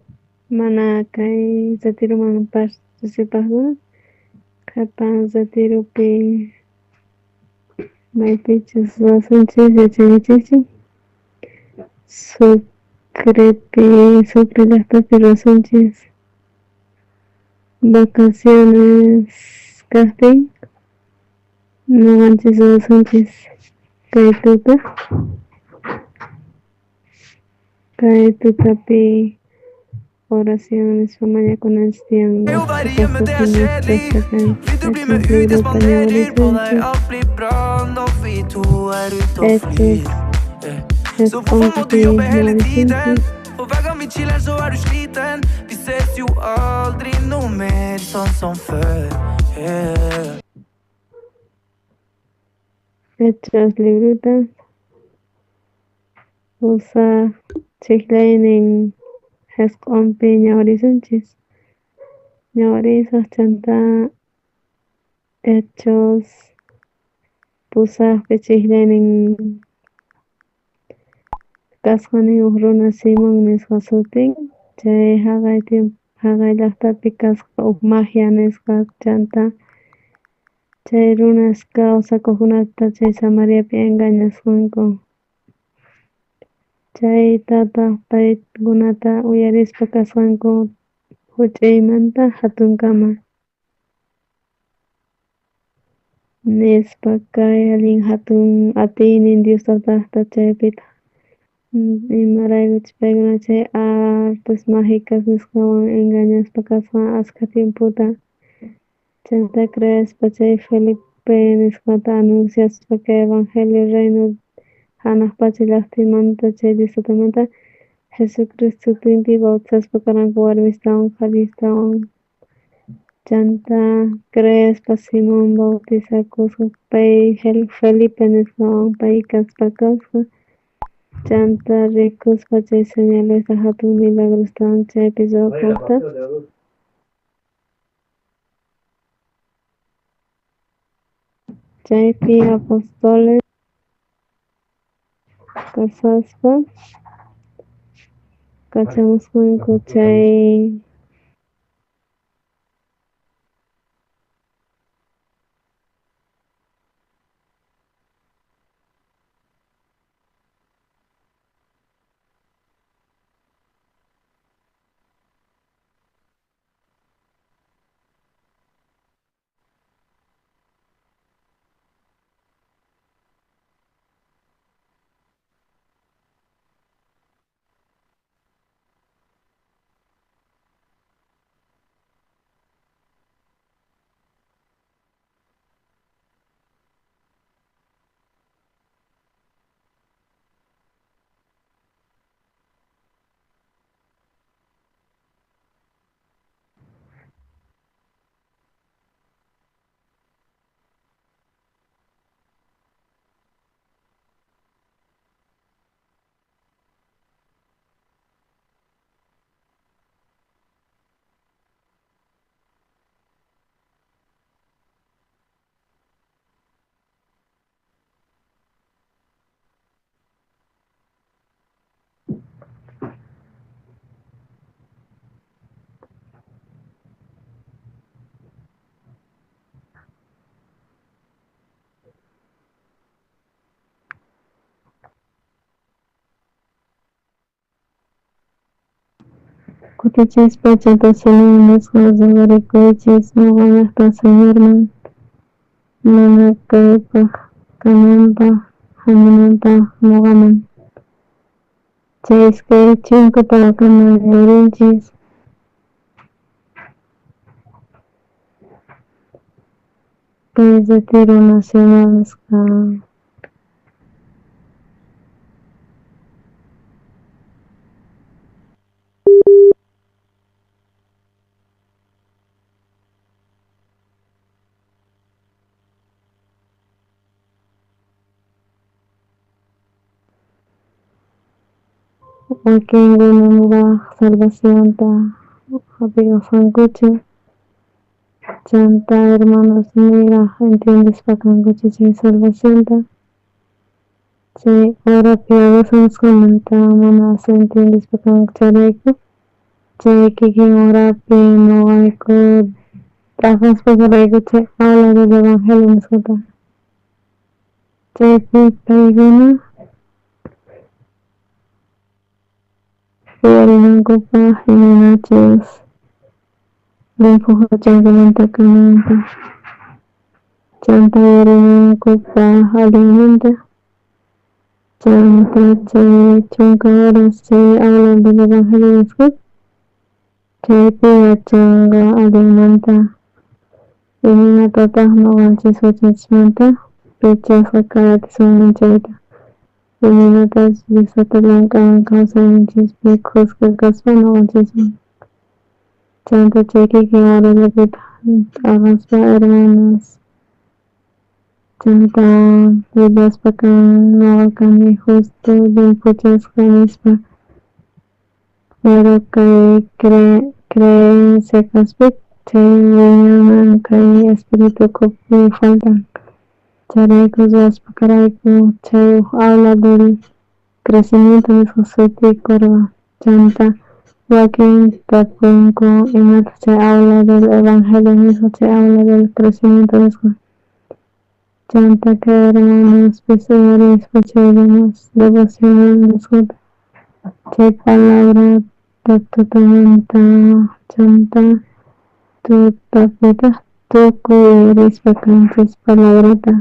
mana kay retiroman participajkuna, qhepan retiropi maypichus ruwasunchis yachankichikchu, Sucrepi, Sucre llaqtapi ruwasunchis vacaciones kajtin noqanchis ruwasunchis kay tuta, kay tutapi oración nispa mañakunanchis tiyan Jo være hjemme, det er kjedelig. Vil du bli med ut, jeg spanderer på deg. Alt blir bra når vi to er ute og flyr. Så hvorfor må du jobbe hele tiden? For hver gang vi chiller, så er du sliten. Vi ses jo aldri noe mer sånn som før. Yeah. Hechos librota pusaj chijlaynin jisq'onpi ñawirisunchis, ñawirisaj chanta Hechos pusajpi chijlaynin kasqa nin uj runa Simón nisqa sutin, chay jaqay tiempo jaqay llaqtapi kasqa uj magia nisqa chanta chay runas kawsakojkunata chay Samariapi engañasqanku. Chay tataj paykunata uyarispa kasqanku juch'iymanta jatunkama. Nispa kay allin jatun atiynin Dios tatajta chaypitaj imaraykuchus paykuna chay artes magicas nisqawan engañaspa kasqa askha tiempota chanta creespa chay Felipe nisqata anunciaspa kay evangelio reino janaj pacha llajtaymanta chay Dios tatamanta Jesucristo sutinpi bautizaspa karqanku warmistawan qharistawan chanta creespa Simón bautizakusqa pay Felipe nisqawan pay kaspa kasqa chanta rikuspa chay señalesta jatun milagrostawan chaypi ruwakojta. Chaypi apostoles kasaspa kachamusqanku chay Kutichispa chanta Simón nisqa rogarikuychis noqanejta Señorman mana kaypaj kanampaj jamunampaj noqaman. Chay 24kama ñawrinchis. Kay retiro nacional nisqa. Wakinkuna niraj salvacionta jap'ikasqankuchu chanta hermanos niraj entiendespa kankuchu chay salvacionta chay hora piadosa nisqamanta mana entiendespa kanku chayrayku chay kikin horapi noqayku t'aqaspa karayku chay aula del evangelio nisqata chaypi paykuna uyarinankupaj imaynachus llimphu juchankumanta kananpaj chanta uyarinankupaj allinmanta chanta chay chunka horas chay aula del evangelio nisqa chaypi yachanqa allinmanta imaynatataj noqanchis juchanchismanta pichasqa kay atisunman chayta imaynatachus Dios tata llank'an kawsayninchispi khuska kaspa noqanchiswan chanta chay kikin horallapitaj t'aqaspa hermanas chanta willaspa kan noqa kani justo llimphuchasqa nispa pero kay creencia kaspa chay wiñanan kay espiritu ukhupi faltan chayrayku ruwaspa karayku chay uj aula del crecimiento nisqa sutikorqa chanta wakin tapunku imataj chay aula del evangelio nisqa chay aula del crecimiento nisqa chanta kay hermanospis uyarispa chay devocional nisqata chay palabrata tutamanta chanta tutapitaj tukuy uyarispa kanchis palabrata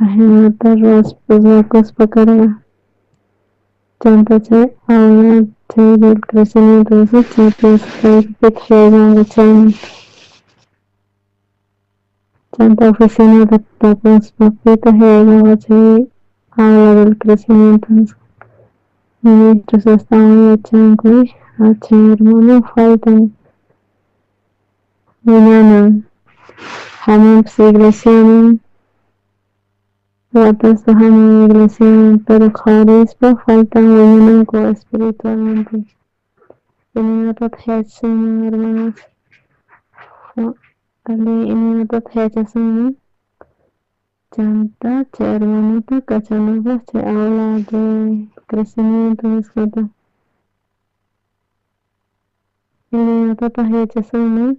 ajinata ruwaspa ruwakuspa karqa chanta chay aula chay del crecimiento chaypi yaykunku chayman chanta oficinata tapuspa pitaj yaykonqa chay aula del crecimiento nisqa ministros astawan yachanku chay hermano faltan wiñanan jamunpis iglesiaman watasta jamun iglesiaman pero qhawarispa faltan wiñananku espiritualmente imaynatataj yachasunman hermanos imaynatataj yachasunman chanta chay hermanota kachanapaj chay aula de crecimiento nisqata imaynatataj yachasunman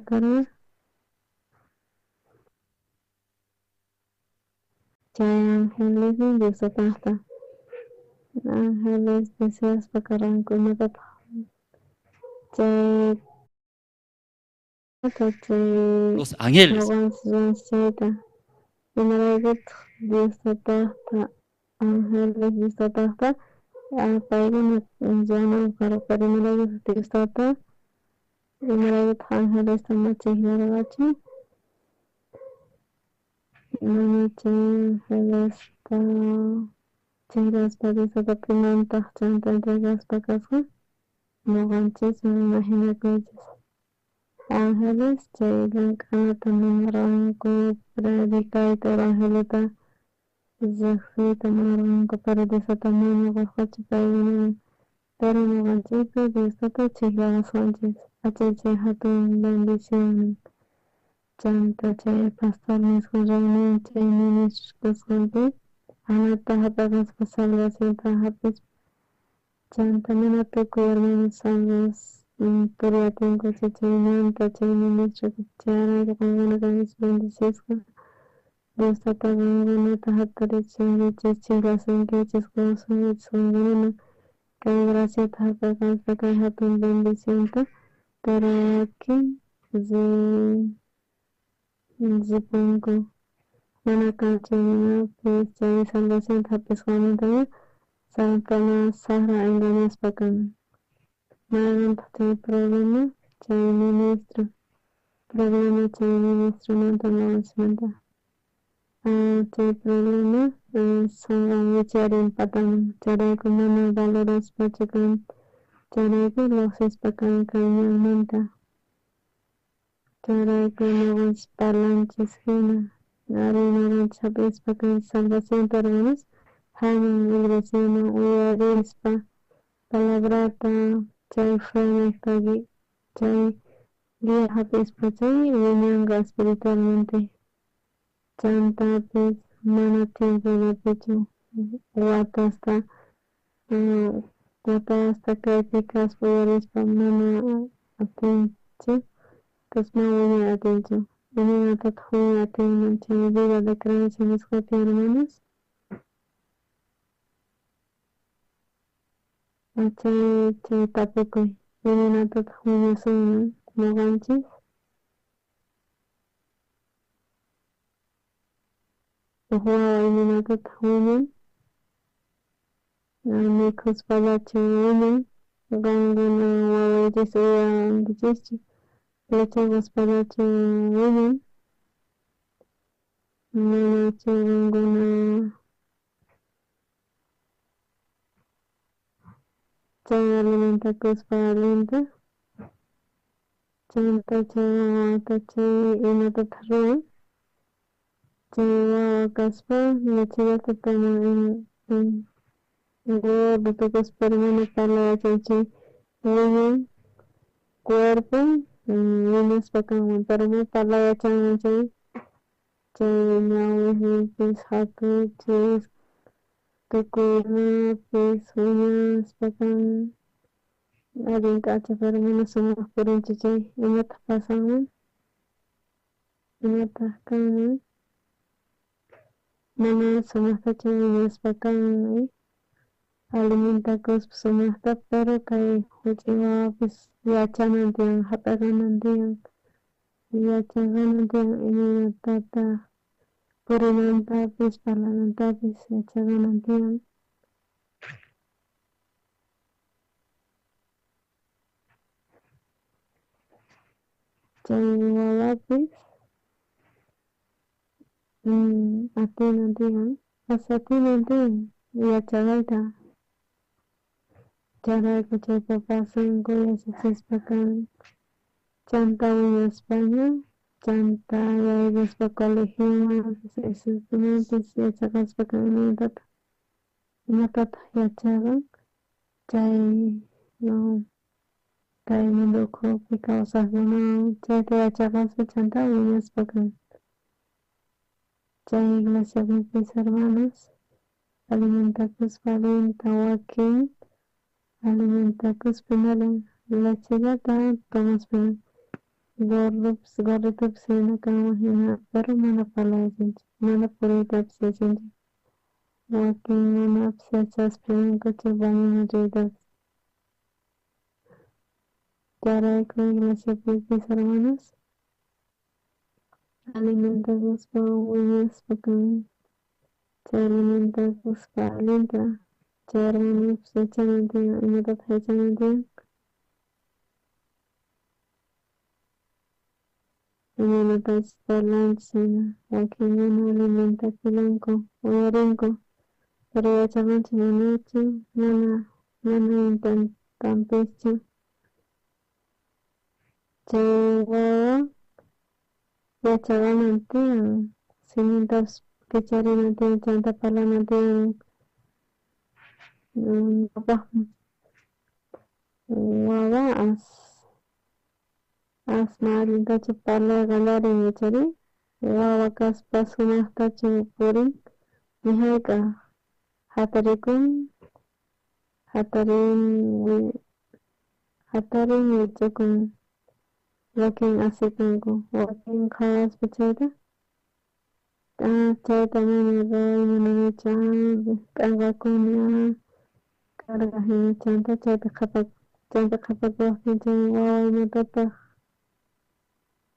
karqa chay angelesnin Dios tatajta angeles deseaspa karqanku imatataj chay chay Los ángeles. noqanchis ruwanchis chayta imaraykutaj Dios tatajta angeles Dios tatajta paykuna ruwananku karqa pero imaraykutaj Dios tata imaraykutaj angelesta mana chijnarqachu mana chay angelesta chijnaspa Dios tata pimantaj chanta entregaspa kasqa noqanchisman imaginakuychis angeles chay llank'anata munarqanku predicayta evangeliota riqsiyta munarqanku pero Dios tata mana qurqachu paykunaman pero noqanchikta Dios tata chijlawasqanchis achay chay jatun bendición chanta chay pastor nisqa reunión chay ministros kasqanpi ajinata jap'aqaspa salvacionta jap'ispa chanta mana tukuy hermanos salvos puriy atinkuchu chay ñanta chay ministro chayrayku qankuna kankichis bendecisqa Dios Tata qankunata jatarichisunkichis, chinkasunkichis, qosunkichis qankunaman kay graciata jap'aqaspa kay jatun bendicionta, pero wakin ripunku mana kanchu imapis chay salvacionta jap'isqanmantaña Satanás sajra engañaspa kan. Mayqentaj chay problema chay ministro problema chay ministromanta noqanchikmanta chay problema sonqon wicharin pataman chayrayku mana valoraspachu kan chayrayku llojsispa kan kay ñanmanta chayrayku noqanchis parlanchis jina ari noqanchis jap'ispa kanchis salvacionta hermanos jamun iglesiaman uyarispa palabrata chay fe chay guia jap'ispa chay wiñanqa espiritualmente chantapis mana tiempollapichu watasta watasta kaypi kaspa uyarispa mana atinchu mana wiñay atinchu imaynatataj wiñay atinman chay vida de creencia nisqapi hermanos chay chay tapukuy imaynatataj wiñasunman noqanchis uj wawa imaynatataj wiñan mikhuspallachu wiñan qankuna wawaykichista uywankichischu leche qospallchu wiñan manachu qankuna chay alimentakuspa allinta chanta chay wawata chay imatataj ruwan chay wawa kaspa lechellata toman gordo tukuspa pero mana parlay yachanchu wiñan cuerpon wiñaspa kanman pero mana parlay yachanman chay chay ñawisninpis jatuchis tukuy imapis wiñaspa kan allin k'acha pero mana sumaj purinchu chay imataj pasanman imataj kanman mana sumajtachu wiñaspa kan alimentakuspa sumajta pero kay juch'uy wawapis yachanan tiyan jap'eqanan tiyan yachaqanan tiyan imaynatataj purinantapis parlanantapis yachaqanan tiyan. Chay wawapis atinan tiyan as atinan tiyan yachaqayta chayrayku chayta pasanku yachachispa kan chanta wiñaspaña chanta yaykuspa colegiomanpis institutomanpis yachaqaspa kan imaynatataq imatataq yachaqan chay kay mundo ukhupi kawsaqkunawan chayta yachaqaspa chanta wiñaspa kan chay iglesiapipis hermanos alimentakuspa allinta wakin alimentakuspa lechellata tomaspa gordopis gorditopis jina kanman jina pero mana parlay yachanchu mana puriytapis yachanchu wakin manapis yachaspa rinkuchu bañoman riytapis chayrayku iglesiapipis hermanos alimentakuspa wiñaspa kan chay alimentakuspa allinta chay hermanospis yachanan tiyan imatataq yachanan tiyan imaynatachus parlanchis jina wakinkuna alimentakullanku uyarinku pero yachaqanchu manachu mana mana intentanpischu chay wawa yachaqanan tiyan simintapis kicharinan tiyan chanta parlanan tiyan ñawpajman wawa as asma allintachu parlay qallarin yachari wawa kaspa sumajtachu purin ni jayk'aj jatarikun jatarin jatarin wich'ukun wakin asikunku wakin qhawaspa chayta Chayta mana ruway munanichu, p'enqakuni karqa hina chanta chaypi chaypi qhepakuwajtin chay wawa imatataq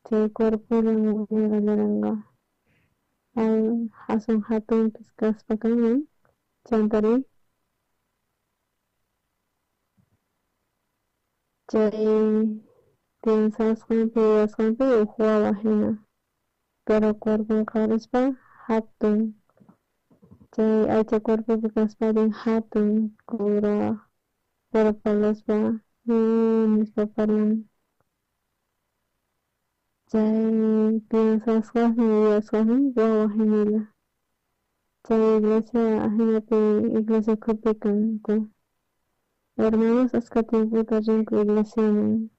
chay cuerpollan wiñay qallarenqa aswan jatunpis kaspa kanman chantari chay piensasqanpi yuyasqanpi uj wawa hina pero cuerpon qhawarispa jatun chay aycha cuerpopi kaspa jatun kuraj pero parlaspa nispa parlan chay piensasqasnin yuyasqasnin wawa jinalla chay iglesia ajinapi iglesia ukhupi kanku hermanos askha tiempota rinku iglesiaman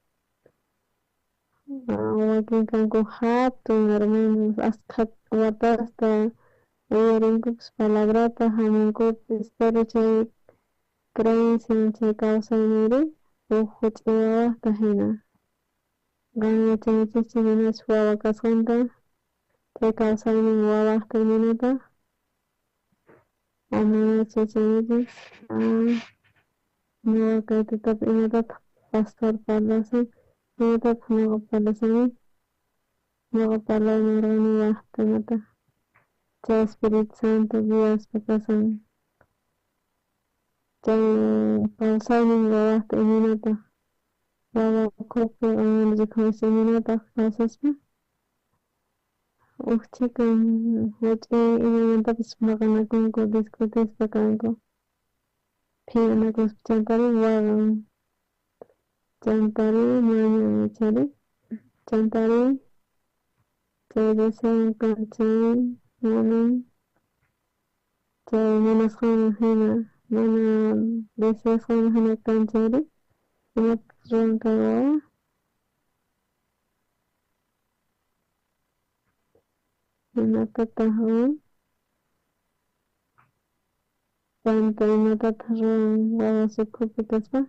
wakin kanku jatun hermanos askha watasta uyarinkupis palabrata jamunkupis pero chay creencian chay kawsayninri uj juch'uy wawajta jina qan yachankichikchu manachu wawa kasqanta chay kawsaynin wawajta imaynata o manachu yachankichik nuqa kay tutapi imatataq pastor parlashan imatataq nuqa parlashani nuqa parlayman wajta imata chay Espiritu Santo guiaspa kasan chay kawsaynin wawajta imaynataq wawa ukhupi imaynataq kawsaspa uj chhikan juch'uy imamantapis maqanakunku discutispa kanku phiñanakuspa chantari waqan chantari mañan ichari chantari chay deseon kan chay munan chay munasqanman hina mana deseasqanman hina kan chayri imatataq ruwan kay wawa imatataq ruwan chanta imatataq ruwan wawas ukhupi kaspa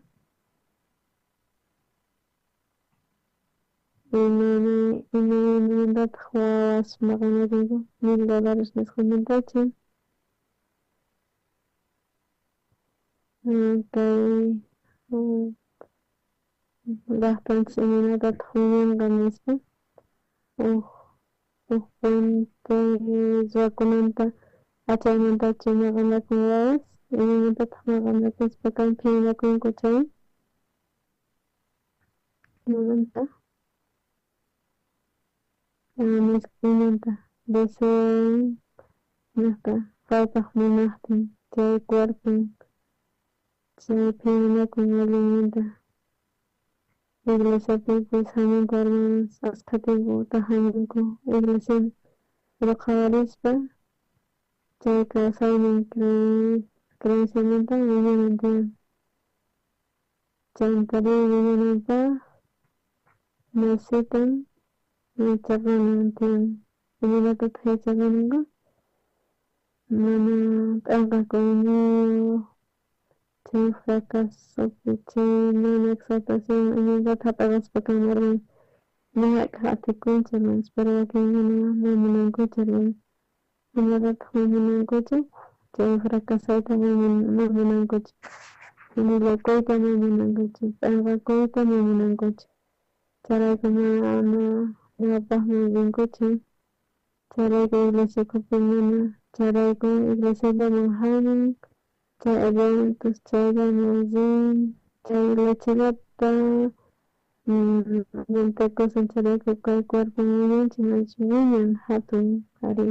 imaynamantataq wawas maqanakunku $1000 nisqamantachu kay llajtanchis imaynatataq wiñanqa nispa uj puente ruwakunanta achaymantachu maqanakun wawas imaymantataq maqanakuspa kan phiñanakunku chay imamanta imanta desean paypaj munajtin chay cuerpon chay phiñanakun allinmanta iglesiapipis jamunku hermanos askha tiempota jamunku iglesiaman pero qhawarispa chay kawsaynin creenciamanta wiñanan tiyan chantari wiñananpaj necesitan yachaqanan tiyan imaynatataq yachaqananqa mana p'enqakuyniyuq chay fracasopi chay mana exaltación imaynataq jap'eqaspa kan hermano ni jayk'aj atikunchu hermanos pero wakin mana munankuchu hermano imatataq mana munankuchu chay fracasayta mana munankuchu humillakuyta mana munankuchu p'enqakuyta mana munankuchu chayrayku mana ñawpajman rinkuchu chayrayku iglesia ukhupi mana chayrayku iglesiallaman jamun chay eventos chayllaman rin chay lechellata mantecosan chayrayku kay cuerpon wiñanchu manachu wiñan jatun ari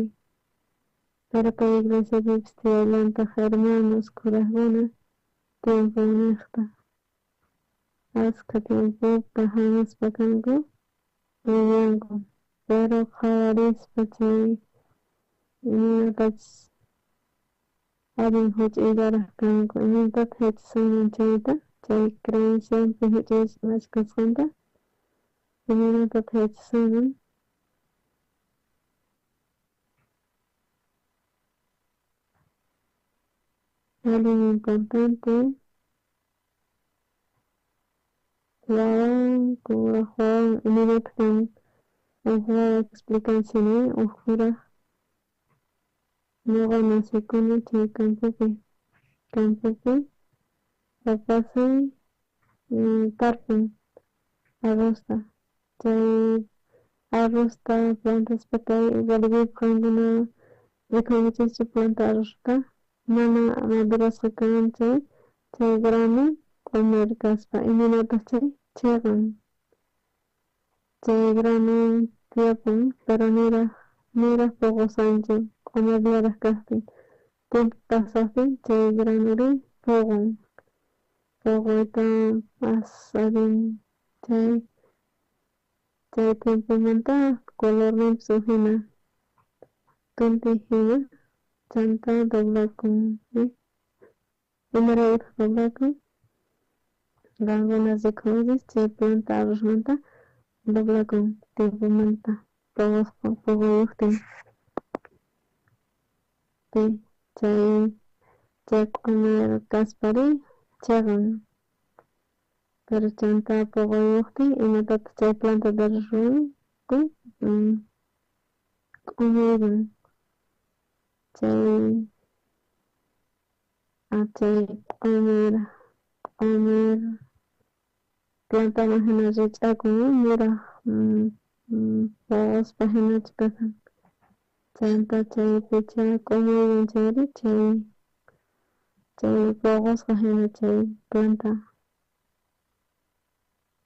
pero kay iglesiapipis tiyallantaj hermanos kurajkuna tiemponejta askha tiempota jamuspa kanku wiñanku pero qhawarispa chay imaynatachus allin juch'uyllaraj kanku imaynatataq yachasunman chayta chay creencianpi juch'uy kasqanta imaynatataq yachasunman allin importante wawan kuraj wawan imaynataq kan uj wawa explican uj kuraj. Ñuqa nacikuni chay campopi. Campopi papasay tarpun arrozta. Chay arrozta plantaspa kay Boliviapi qankuna rikunkichikchu planta arrozta mana madurasqa kan chay chay grano q'umir kaspa imaynataq chay chiqan chay grano tiyapun pero niraq niraq puqusqanchu q'umirllaraq kaqtin tiempo pasaqtin chay granori puqun puquyta as allin chay chay tiempomanta colorninpis uj hina tunti hina chanta doblakun imaraykutaq doblakun qankuna rikunkichis chay planta arrozmanta doblakun tiempomanta puqusqa puquyuqtin chay chay q'umir kaspari chiqan pero chanta puquyuqtin imatataq chay plantata ruwanku q'umiykun chay chay q'umir q'umir plantaman hina rich'akun niraq puquspa hinachu kashan chanta chaypicha q'umiykun chayri chay chay puqusqa hina chay planta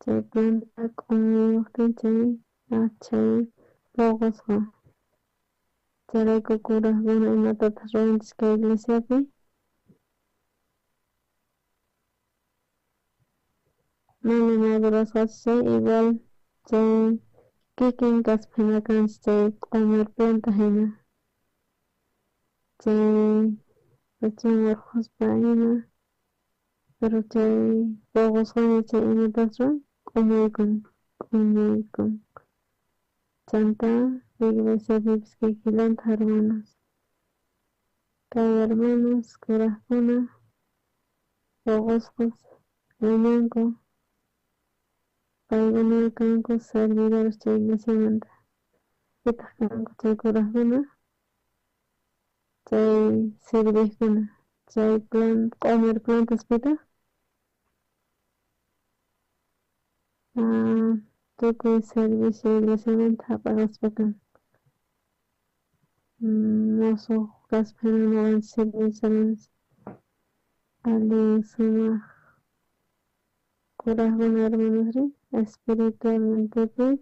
chay planta q'umiyuqtin chay chay puqusqa chayrayku kuraqkuna imatataq ruwanchis kay iglesiapi mana madurasqachu chay igual chay kikin kaspa hina kanchis chay q'umir planta hina chay recién urqhuspa ima pero chay puqusqaña chay imatataq ruwan q'umiykun q'umiykun chanta iglesiapipis kikillantaq hermanos kay hermanos kuraqkuna puqusqas wiñanku paykuna kanku servidores chay iglesiamanta pitaq kanku chay kuraqkuna chay serviqkuna chay q'umir plantaspitaq tukuy servicio iglesiamanta hap'aqaspa kan musuq kaspa hina ñuqanchik servinchik hermanos allin sumaq kuraqkuna hermanosri espiritualmentepis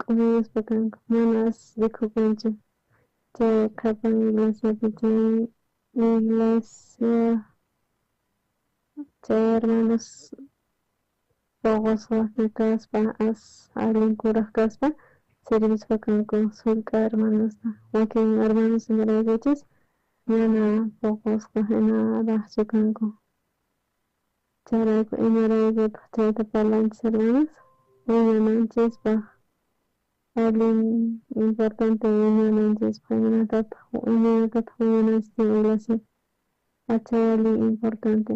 q'umiyaspa kanku mana as rikukunchu chay qhapan iglesiapi chay iglesia chay hermanos puqusqa kaspa as allin kuraq kaspa servispa kanku sullk'a hermanosta wakin hermanos imaraykuchus mana puqusqa hinaraqchu kanku chayrayku imaraykutaq chayta parlanchis hermanos wiñananchispaq allin importante wiñananchispaq imaynatataq imaynatataq wiñananchis tiyan iglesiapi achay allin importante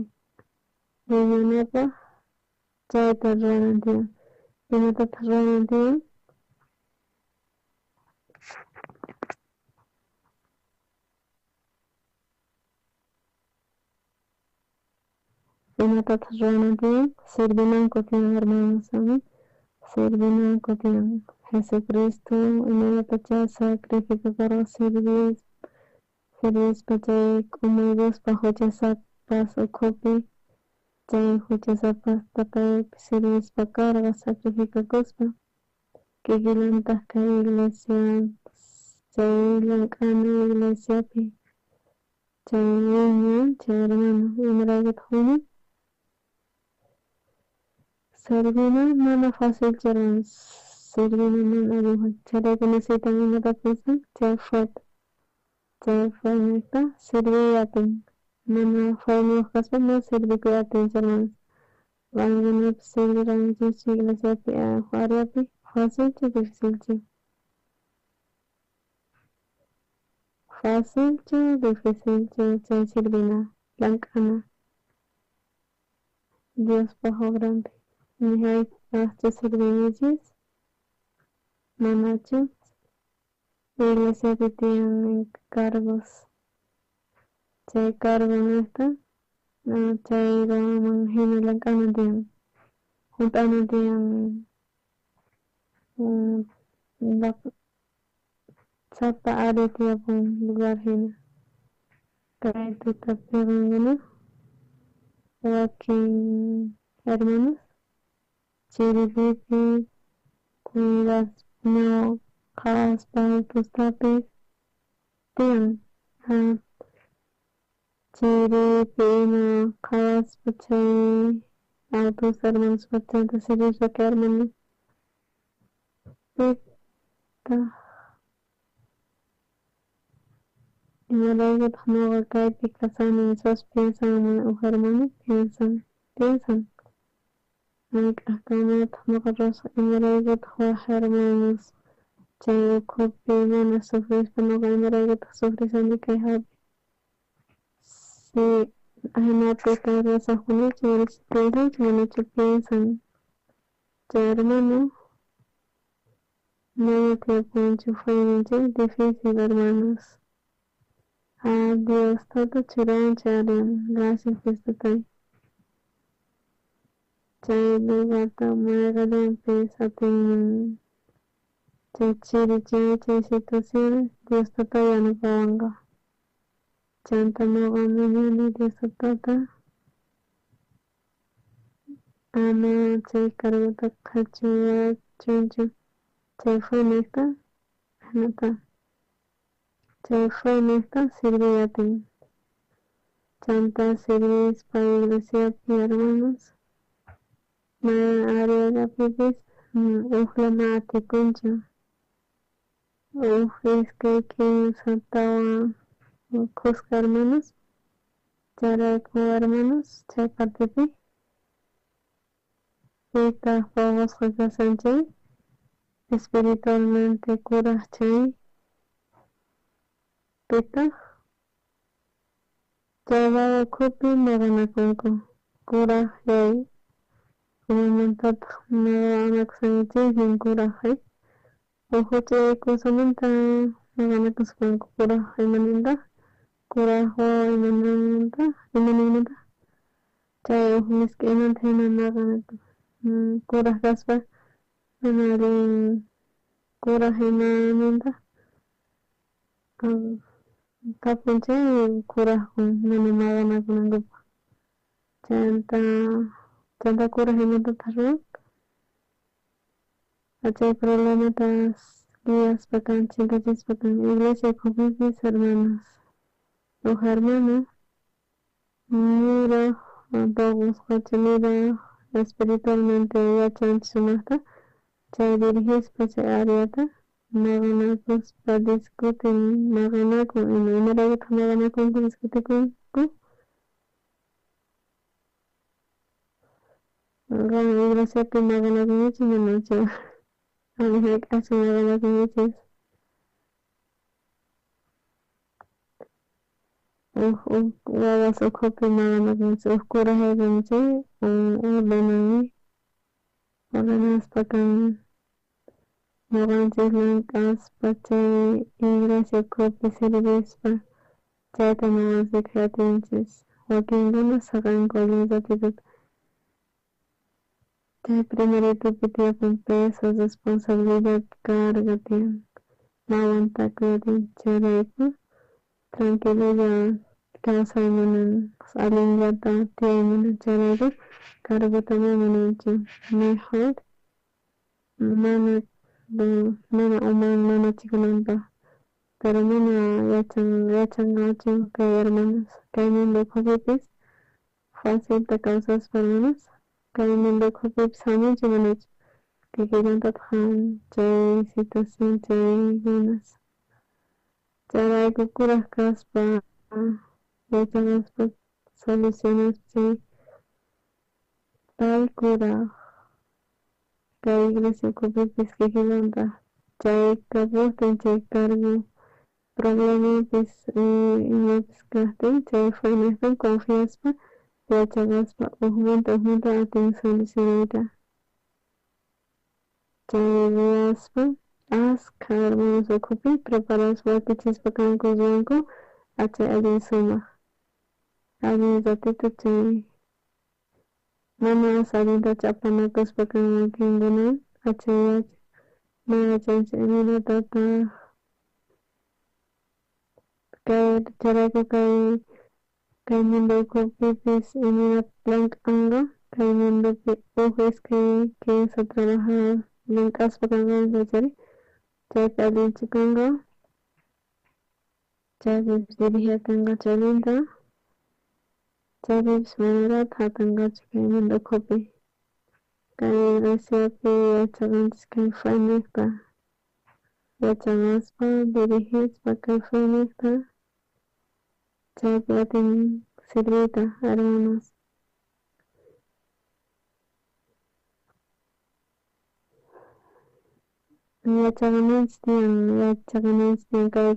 wiñanapaq chayta ruwanan tiyan imatataq ruwanan tiyan imatataq ruwanan tiyan servinanku tiyan hermanos amin servinanku tiyan Jesucristo imaynatachá sacrificakurqa servispa chay q'umiykuspa huchasapas ukhupi chay huchasapasta paypi servispa karqa sacrificakuspa kikillantaq kay iglesia chay llank'ana iglesiapi chay wiñan chay hermano imaraykutaq wiñan servina mana facilchu hermanos servina mana allin chayrayku necesitan imatapis chay fe chay fe serviy atin mana feyniyuq kaspa mana servikuy atinchu hermanos qankunapis servirankichikchu iglesiapi areapi facilchu dificilchu facilchu dificilchu chay servina llank'ana Diospaq obranpi ni hayk'aqchu servinkichis manachu Iglesiapi tiyan cargos chay cargonejta chay runaman jina llank'anan tiyan junt'anan tiyan sapa área tiyapun lugar jina kay tutapiqa wakin hermanos chiripipi qhawaspa autostapis tiyan chiripi ima qhawaspa chay autos hermanospata chanta sirvispa kay hermanos pitaq imaraykutaj noqa kaypi kashani nispas piensanman uj hermano piensan piensan mayk'ajkamataj noqa ruwasaj imaraykutaq waj hermanos chay ukhupi mana sufrispa noqa imaraykutaq sufrishani kay jawpi si ajinapi kawsajpunichu manachu piensanchu manachu piensan chay hermano mana tiyapunchu feynin chay difícil hermanos Dios tata churawan chay áreaman gracias Dios tatay chay lugarta mayqellanpis atinman chay chiri chay chay situaciones Dios tatay yanapawanqa chanta noqa mañani Dios tatata ama chay cargota qhechuwachunchu chay feynejta jinata chay feynejta sirviy atin chanta sirvispa iglesiapi hermanos may areallapipis ujlla ma atikunchu uj iskay kinsa tawa khuska hermanos chayrayku hermanos chay partepi pitaq poqosqa kashan chay espiritualmente kuraj chay pitaq chay wawa ukhupi maqanakunku kuraj yay imamantataq maqanakushankichis kuraj uj juch'uy kusamanta maqanakuspanku kuraj imanintaq kuraj wawa imananmanta imaninmanta chay uj misk'iymanta jina maqanakun kuraj kaspa mana allin kuraj imanintaq tapun chay kurajkuna mana maqanakunankupaq chanta chanta kuraj imatataq ruwan chay problemata guiaspa kan chinkachispa kan iglesia ukhupipis hermanos uj hermano niraj poqosqachu niraj espiritualmente yachanchu sumajta chay dirigispa chay areata maqanakuspa discuten maqanakun ima imaraykutaq maqanakunku discutikunku qan iglesiapi maqanakunkichis manachu ama hayk'aqchu maqanakunkichis uj uj wawas ukhupi maqanakunchis uj kuraj yaykun chay ordenanmi ordenaspa kan noqanchis llank'aspa chay iglesia ukhupi sirvispa chayta noqanchis atinchis wakinkuna saqenku allin ratituta chay primeritupi tiyapun peso responsabilidad carga tiyan ma aguantakuy atinchis chayrayku tranquilolla kawsay munan allinllata tiyay munan chayrayku cargota mana munanchu mejor mana mana uman nanachikunanpaq pero mana yachan yachanqachu kay hermanos kay mundo ukhupipis facilta kawsaspa hermanos kay mundo ukhupipis jamunchu manachu kikillantataq jamun chay situación chaykunas chayrayku kuraj kaspa yachaqaspa solucionaspa chay pay kuraj kay iglesia ukhupipis kikillantaq chay kapuqtin chay cargo problemapis imapis kaqtin chay feynejta confiaspa yachaqaspa ujmanta ujmanta atin solucionayta chay ruwaspa Askha hermanos ukhupi preparaspa wakichispa kanku ruwanku achay allin sumaq allin ratito chay mana as allintachu apanakuspa kan wakinkuna achay mana yachanchik imaynatataq kay chayrayku kay kay mundo ukhupipis imaynata llank'anqa kay mundopi uj iskay kinsa trabajar llank'aspa kanqanku chayri chaypi allinchu kanqa chaypipis dirigiakanqa chayninta chaypipis manarata hatanqachu kay mundo ukhupi kay iglesiapi yachaqanchis kay fenejta yachaqaspa dirigispa kay fenejta chaypi atin sirviyta hermanos. Yachaqananchis tiyan yachaqananchis tiyan kay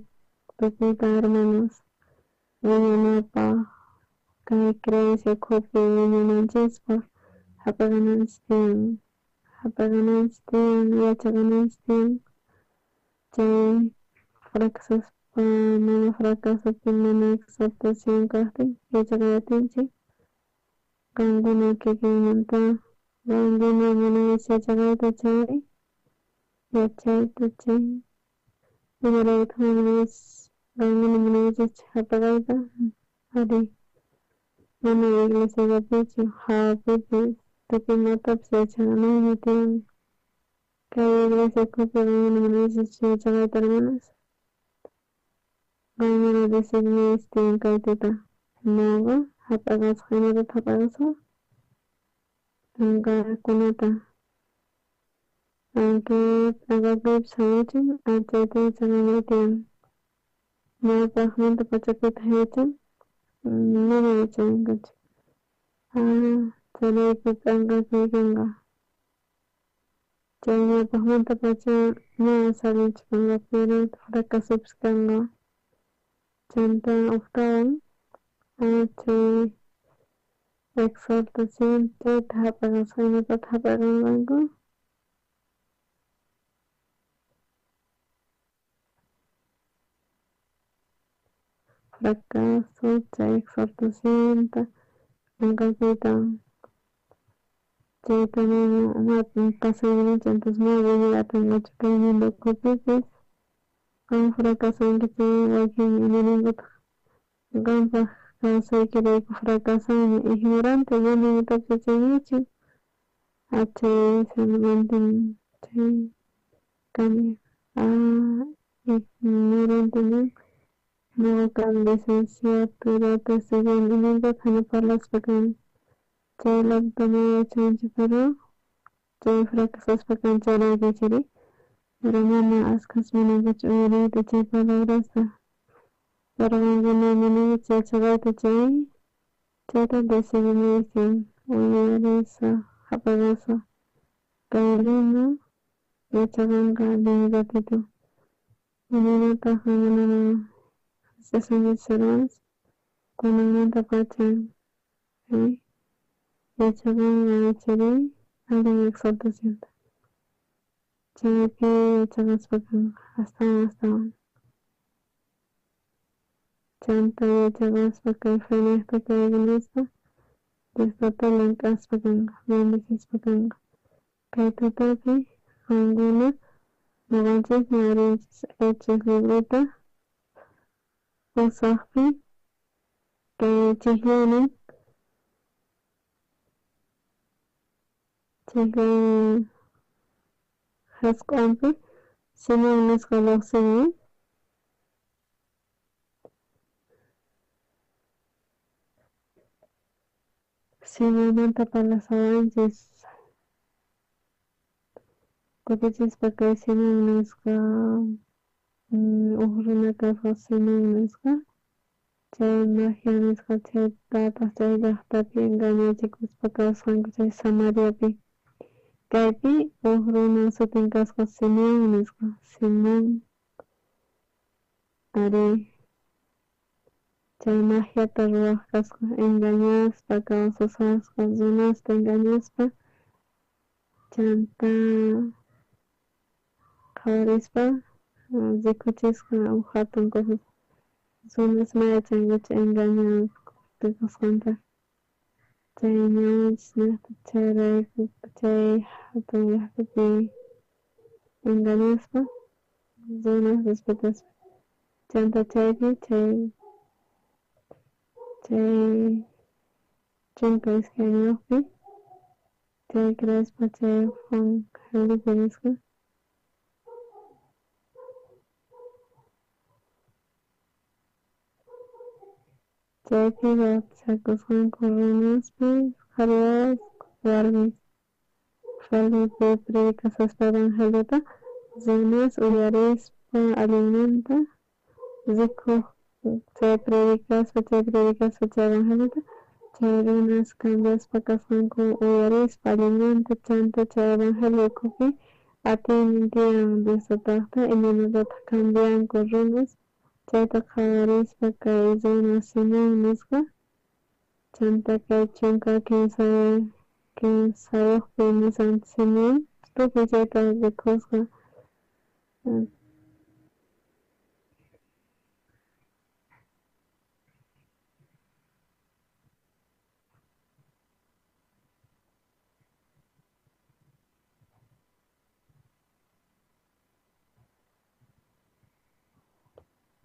tukuyta hermanos wiñanapaq kay creencia ukhupi wiñananchispaq hap'iqananchis tiyan hap'iqananchis tiyan yachaqananchis tiyan chay fracasaspa mana fracasopi mana exaltación kaqtin yachaqayatinchik qankuna kikinmanta qankuna munaychis yachaqayta chay yachayta chay imaraykutaq munaychis qankuna munaychis hap'iqayta ari mana iglesiallapichu hawapipis tukuy imatapis yachaqanaymi tiyan kay iglesia ukhupi qankuna munaychis yachaqayta hermanos qankuna decidinaychis tiyan kay tuta nuqa hap'iqasaq imatataq hap'iqasaq p'anqakunata aunque p'anqakuypis hamuchun achayta yachaqanay tiyan ñawpaqmanta pachapitaq yachan mana yachankuchu chayrayku p'anqakuy kanqa chay ñawpaqmanta pacha mana allinchu kanqa pero fracasopis kanqa chanta ujtawan chay exhortación chayta hap'iqasaq imatataq hap'iqanqanku fracaso chay exhortacionta p'anqakuyta chayta mana pasaymanchu entonces mana wiñay atinqachu kay mundo ukhupipis qan fracasanki chay wakin imaninkutaq qanpaq kawsaykirayku fracasanmi ignorante mana imatapis yachankichu achay simplemente chay cambia ignorante ñuqa kani licenciaturata estudiani imaynataq jina parlaspa kani chay ladota mana yachanichu pero chay fracasaspa kani chayrayku chayri pero mana ashkhas munankuchu uyariyta chay palabrasta pero qankuna munankichis yachaqayta chay chayta decidinaychis tiyan uyarisaq hap'iqasaq kay runa yachaqanqa allin ratito imaynataq qankunaman riqch'asunkichis hermanos kunanmanta pacha yachaqanqa ichari allin exaltacionta chaypi yachaqaspa kanqa astawan astawan chanta yachaqaspa kay fenejta kaykunasta Diospata llank'aspa kanqa bendecispa kanqa kay tutapi qankuna ñuqanchis ñawrinchis Hechos librota pusaqpi kay chijllaynin chijllaynin jasq'onpi Simón nisqa lluqsimun Simonmanta parlasawanchis kutichispa kay Simón nisqa uj runa kasqa Simón nisqa chay magia nisqa chay tatas chay llaqtapi engañachikuspa kawsasqanku chay Samariapi kaypi uj runa sutin kasqa Simeón nisqa Simón ari chay magiata ruwaq kasqa engañaspa kawsasqasqa runasta engañaspa chanta qhawarispa rikuchisqa uj jatun cosas runas ma yachankuchu engañakusqanta chay ñawinchisnejta chayrayku chay jatun llajtapi engañaspa runas respetaspa chanta chaypi chay chay 12 chay creespa chay Juan Felipe nisqa chaypi bautizakusqanku runaspis qhari wawas warmis Felipe predicashaspa evangeliota runas uyarispa allinmanta rikuj chay predicaspa chay evangeliota chay runas cambiaspa kasqanku uyarispa allinmanta chanta chay evangelio ukhupi atiynin tiyan Dios tatajta imaynatataj cambianku runas chayta qhawarispa kay runa Simón nisqa chanta kay 13 pi nisan Simeón tukuy chayta rikusqa.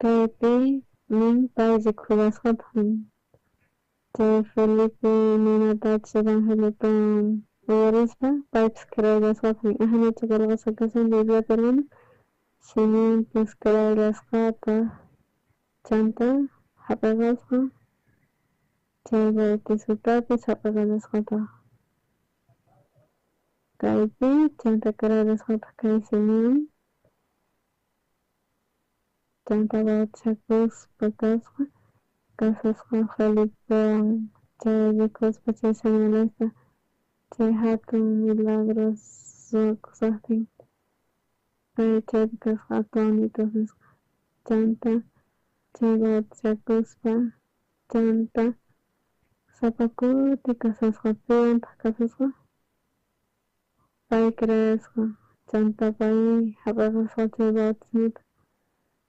Kaypi nin pay rikhullasqataj chay Felipe imaynatachus evangeliota uyarispa paypis creellasqataj ajinachu qhelqasqa kashan Bibliapi hermano Simonpis creellasqataj chanta jap'eqasqa chay bautizotapis jap'eqallasqataj kaypi chanta creellasqataj kay Simeón chanta bautizakuspa kasqa kasasqa Felipewan chay rikuspa chay señalesta chay jatun milagros ruwakusajtin pay chaypi kasqa atónitos nisqa chanta chay bautizakuspa chanta sapa kuti kasasqa piwantaj kasasqa pay creesqa chanta pay jap'eqasqa chay bautismota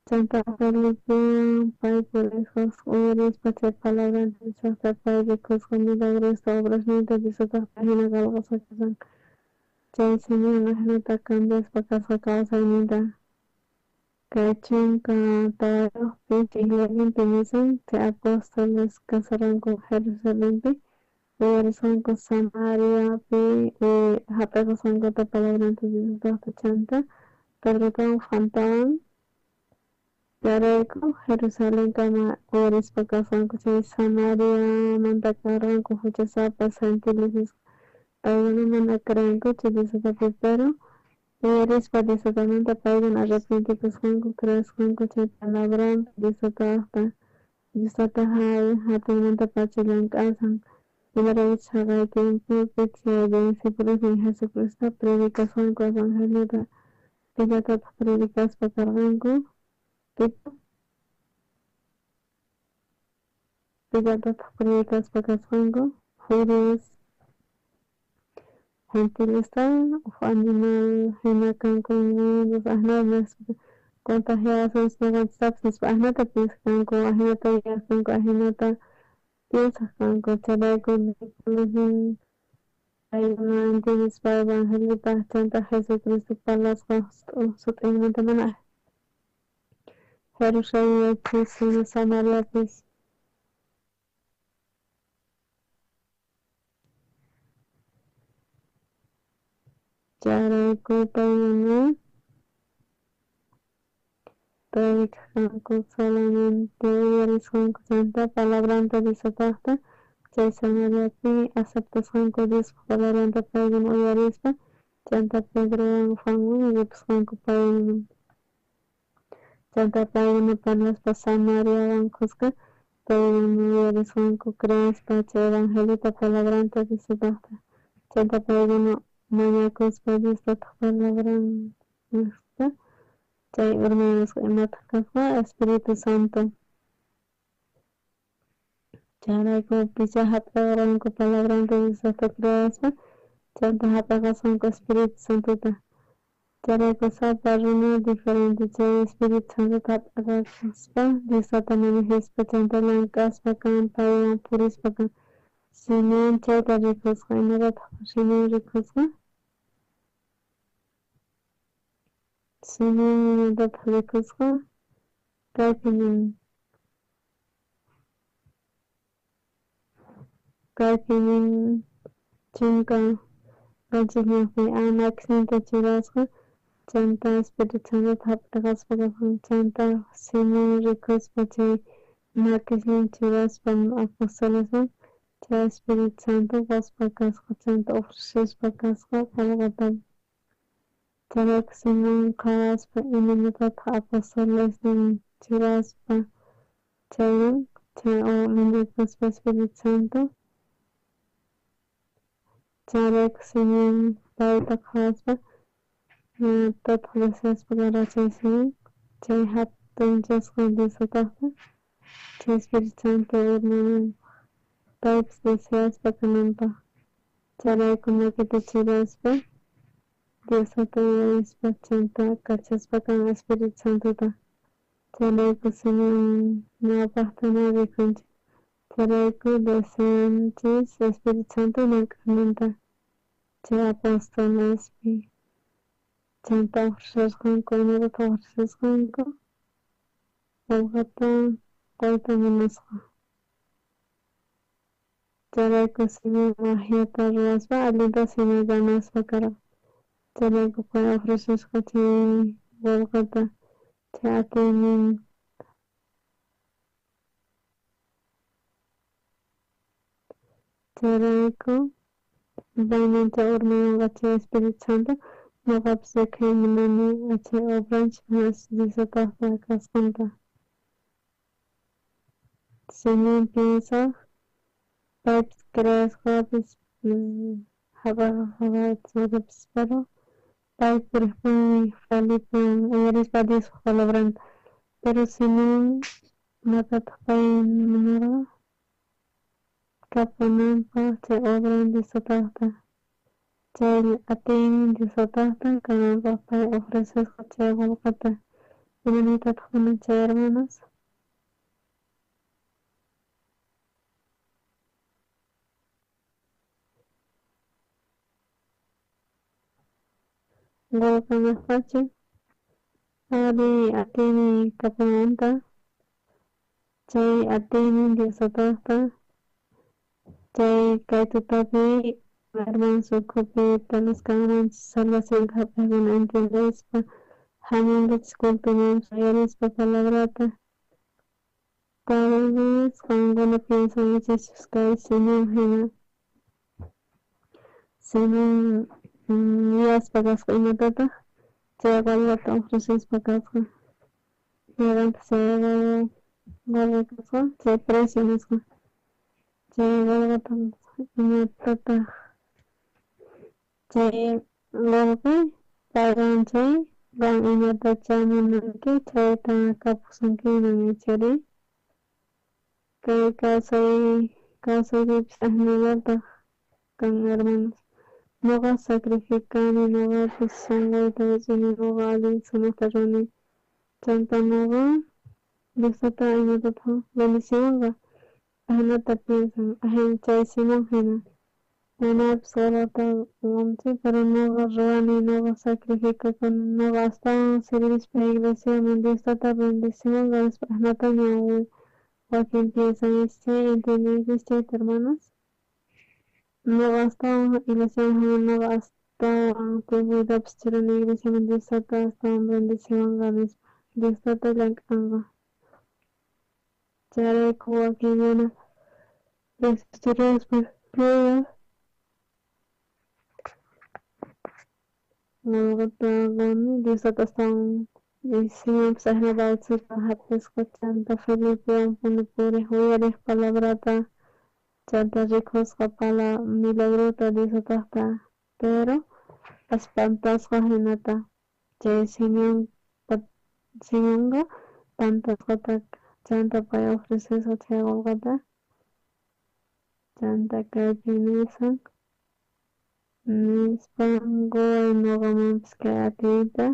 chanta Felipewan pay purisqa uyarispa chay palabranta nisqata pay rikusqa milagrosta obrasninta Diostataj jina qhelqasqa kashan chay Simeón ajinata cambiaspa kasqa kawsayninta kay 14 pi ch'ijllayninpi nisan chay apóstoles kasarqanku Jerusalenpi uyarisqanku Samariapi jap'eqasqankuta palabranta Diostajta chanta Pedrotawan Juantawan chayrayku Jerusalenkama uyarispa kasqanku chay Samariamanta karqanku juchasapas gentiles nisqa paykuna mana creenkuchu Diostapi pero uyarispa Diostatamanta paykuna arrepentikusqanku creesqanku chay palabranpi Diostatajta Diostataj jatunmantapacha llank'asan imaraykuchus jaqay tiempopi chay discipulosnin Jesucristo predicasqanku evangeliota pillatataj predicaspa karqanku pillatataj predicaspa kasqanku judíos gentilesta uj animal jina kanku inmundos ajinata contagiados noqanchistapis nispa ajinata piensaj ajinata yuyaj kanku ajinata piensaj kanku chayrayku discipulosnin paykuna entiendespa evangeliota chanta Jesucristo parlasqa sut'inmanta mana Jerusalenpis Samariapis. Chayrayku paykuna predicaj kanku solamente uyarisqanku chanta palabranta Diostatajta chay Samariapi aceptasqanku Diospaj palabranta paykuna uyarispa chanta Pedrowan Juanwan ripusqanku paykunaman chanta paykuna parlaspa Samariawan khuska paykuna uyarisqanku creespa chay evangeliota palabranta Diostatajta chanta paykuna mañakuspa Diostataj palabran nispa chay urmayasqa imataj kasqa Espíritu Santo chayrayku pichá jap'eqaranku palabranta Diosta creespa chanta jap'eqasqanku Espíritu Santota. Chayrayku sapa runa diferente chay Espíritu Santota jap'aqaspa Diosata mañajispa chanta llank'aspa kan paywan purispa kan. Simeón chayta rikusqa, imatataq Simeón rikusqa? Simeón imatataq rikusqa? Kaypi nin. Kaypi nin 17 makisninta churasqa chanta Espíritu Santota jap'aqaspa kasqan chanta Simeón rikuspa chay makisnin churaspa apostolesman chay Espíritu Santo qospa kasqa chanta ofrecespa kasqa qolqeta. Chayrayku Simeón qhawaspa imaynatataq apostolesnin churaspa chaywan chay mañakuspa Espíritu Santo. Chayrayku Simeón payta qhawaspa imatataq deseaspa karqa chay Simeón chay jatunchasqa Diosataqta chay Espíritu Santo urmananpaj paypis deseaspa kananpaj. Chayrayku makita churaspa Diosata uyarispa chanta kachaspa kan Espíritu Santota. Chayrayku Simeón ñawpajta mana rikunchik. Chayrayku deseanchis Espíritu Santo llank'ananta chay apostolespi chanta ofrecesqanku imatataq ofrecesqanku qolqeta qoyta munasqa. Chayrayku Simeón magiata ruwaspa allinta Simeón ganaspa karqa. Chayrayku pay ofrecesqa chay qolqeta chay atiynin. Chayrayku payman chay urmayanqa chay Espíritu Santo noqapis rikhuy munani chay obranchik mas Diosataqta kasqanta. Simeón piensa paypis creasqapis jap'aqasqapis pero pay purejpuni Felipewan uyarispa Diospaj palabranta. Pero Simeón imatataq pay munarqa kapunanpaj chay obran Diosataqta chay atiynin Diosataqta kananpaj pay ofrecesqa chay qolqeta. Imaniytataq munan chay hermanos? Qolqe nisqachu ari atiynin kapunanta chay atiynin Diosataqta chay kay tutapi hermanos ukhupi tal vez kanmanchis salvacionta jap'ejkuna entiendespa jamunkichis cultomanpis uyarispa palabrata. Tal vez qankuna piensankichis kay Simeón hina. Simeón yuyaspa kasqa imatataq chay qolqeta ofrecespa kasqa. Mayqantaq chay qolqe kasqa chay precio nisqa chay qolqeta imatataq chay qolqe pagan chay qan imatacha munanki chayta kapusunkiman ichari kay kawsaypipis ajinallataq kan hermanos. Noqa sacrificani noqapis sonqoyta wich'ini noqa allin sumajta ruwani chanta noqa Diosata imatataq bendiciwanqa ajinata piensan chay Simón hina manapis qolqeta qonchik pero noqa ruwani noqa sacrificakuni noqa astawan sirvispa iglesiaman Dios tata bendiciwanqa nispa ajinataña wakin piensan chay entiendenchis chayta hermanos. Noqa astawan iglesiaman jamuni noqa astawan tiempoytapis churani iglesiaman Dios tata astawan bendiciwanqa nispa Dios tata llank'anqa. Chayrayku wakinkuna churaspa ruwan qolqeta qoni Dios tata astawan Simeonpis ajinata bautizota jap'isqa chanta Felipewan puni purej uyarej palabrata chanta rikusqa milagrota Diosataqta pero pantasqa jinata chay Simeonqa pantasqata chanta pay ofrecesqa chay qolqeta chanta kaypi nisan. Nispa qoway noqamanpis kay atiyta,